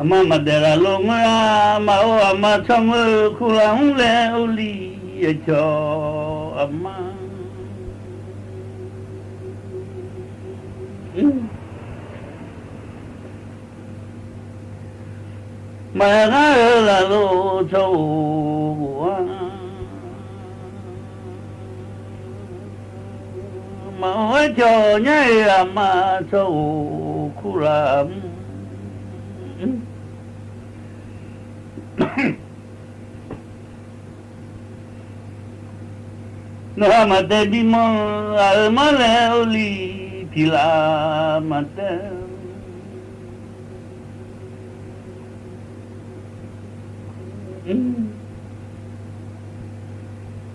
Aqma maqdaef laf lor ngeur-a, maqor aqma tsawrngeur kurlaf-anr laer or li, aqcawq aqma. Maqaer gar-eu laf lor tsawrghof ghof-a, maqor aercawq nyar-eu aqma tsawrghof kurlaf-anr. Nawqha maqtaev bimanr ghaq-euq mar laer or li, tiq laf maqtaev.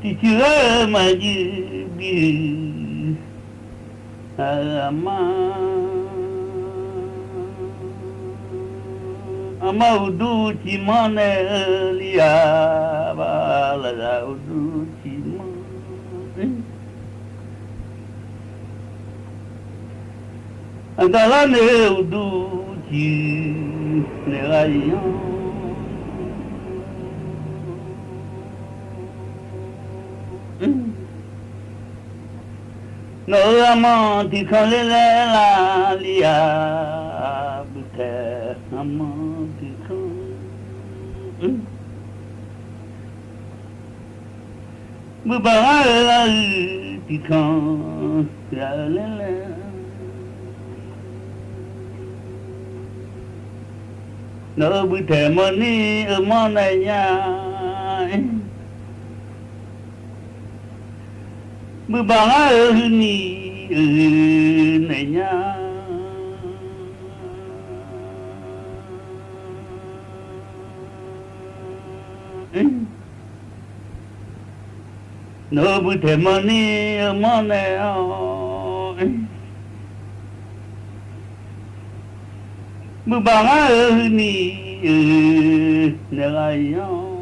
Tiqcuiq ghar-eu maqjuif bi-euq aqma, aqma uqduq ciqmanr naeq-eu li-aq, ba laqzaq uqduq ciqmanr. Aqdaq lar naeq-eu uqduq ciq naeq ghaq-iq-anr. Nawq-euq aqmanr tiqkanq ler laer lar li-aq, buq taeq aqmanr tiqkanq. Buibaq ngar-euq lar-euq tiqkanq ghaq-eu laer laer, nawq-euq buq taeq mawrni-eu mawr naeq nya. Buibaq ngar-euq huini-euq naeq nya. Nawq-euq buq taeq mawrni-eu mawr naeq-awr, buibaq ngar-euq huini-euq naeq ghaq-iq-anr.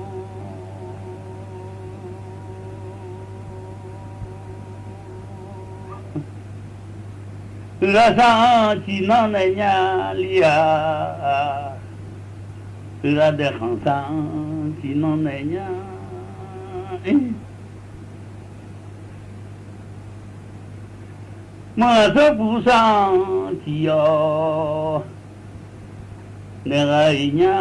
Uiqlar sar-anr ciqnanr naeq nya li-aq, uiqlar daeqkhanq sar-anr ciqnanr naeq nya. Maqghaq tsawrpuq sar-anr ciq yawf naeq ghaq-iq nya.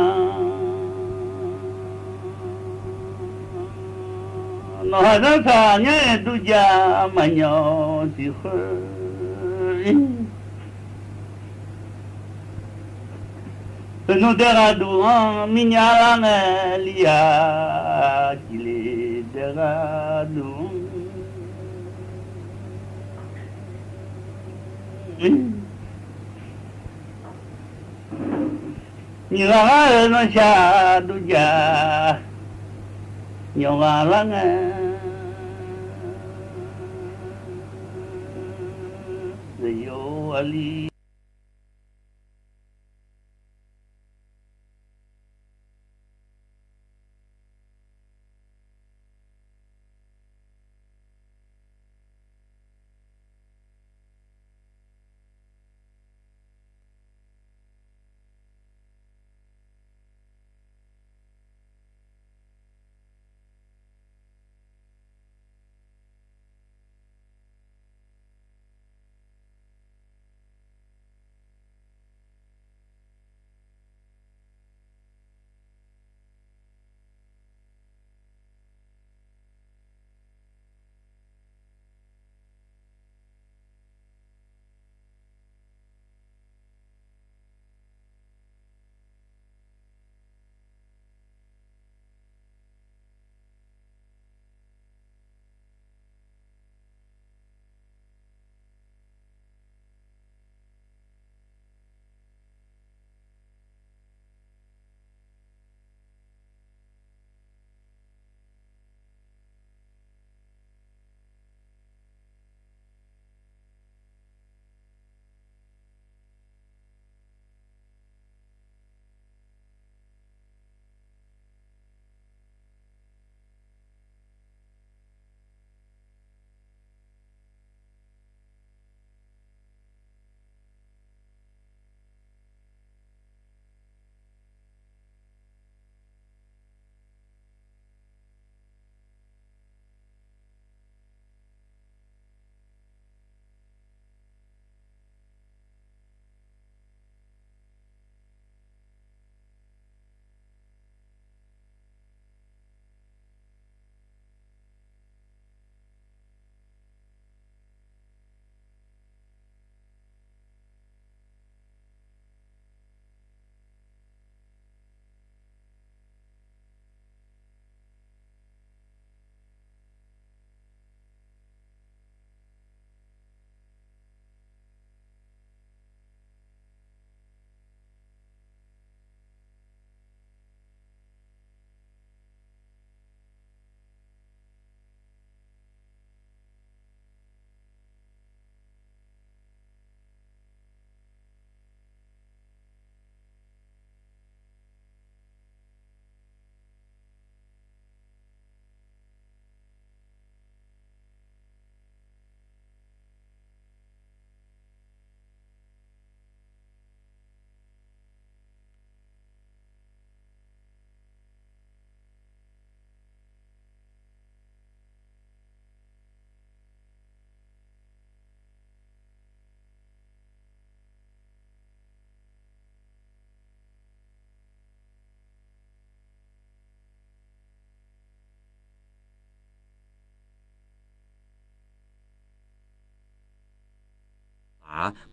Nawq haq zanrtsaq nyar-aer dur ja maqnyawq siq khoer. Uqnmr daeq ghaq duq-anr mirnya lar ngae li-aq, ciqle daeq ghaq duq-anr. Nyiq ghaq ghar-eu nanrshaq dur ja, nyawq ghaq lar ngae, zaqyo aqli.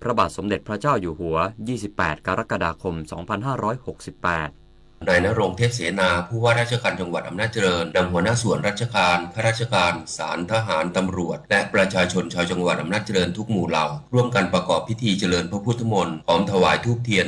พระบาทสมเด็จพระเจ้าอยู่หัว ยี่สิบแปด กรกฎาคม สองพันห้าร้อยหกสิบแปด นายณรงค์ เทพเสนา ผู้ว่าราชการจังหวัดอำนาจเจริญ นำหัวหน้าส่วนราชการ ข้าราชการ ศาล ทหาร ตำรวจ และประชาชนชาวจังหวัดอำนาจเจริญทุกหมู่เหล่า ร่วมกันประกอบพิธีเจริญพระพุทธมนต์ พร้อมถวายธูปเทียน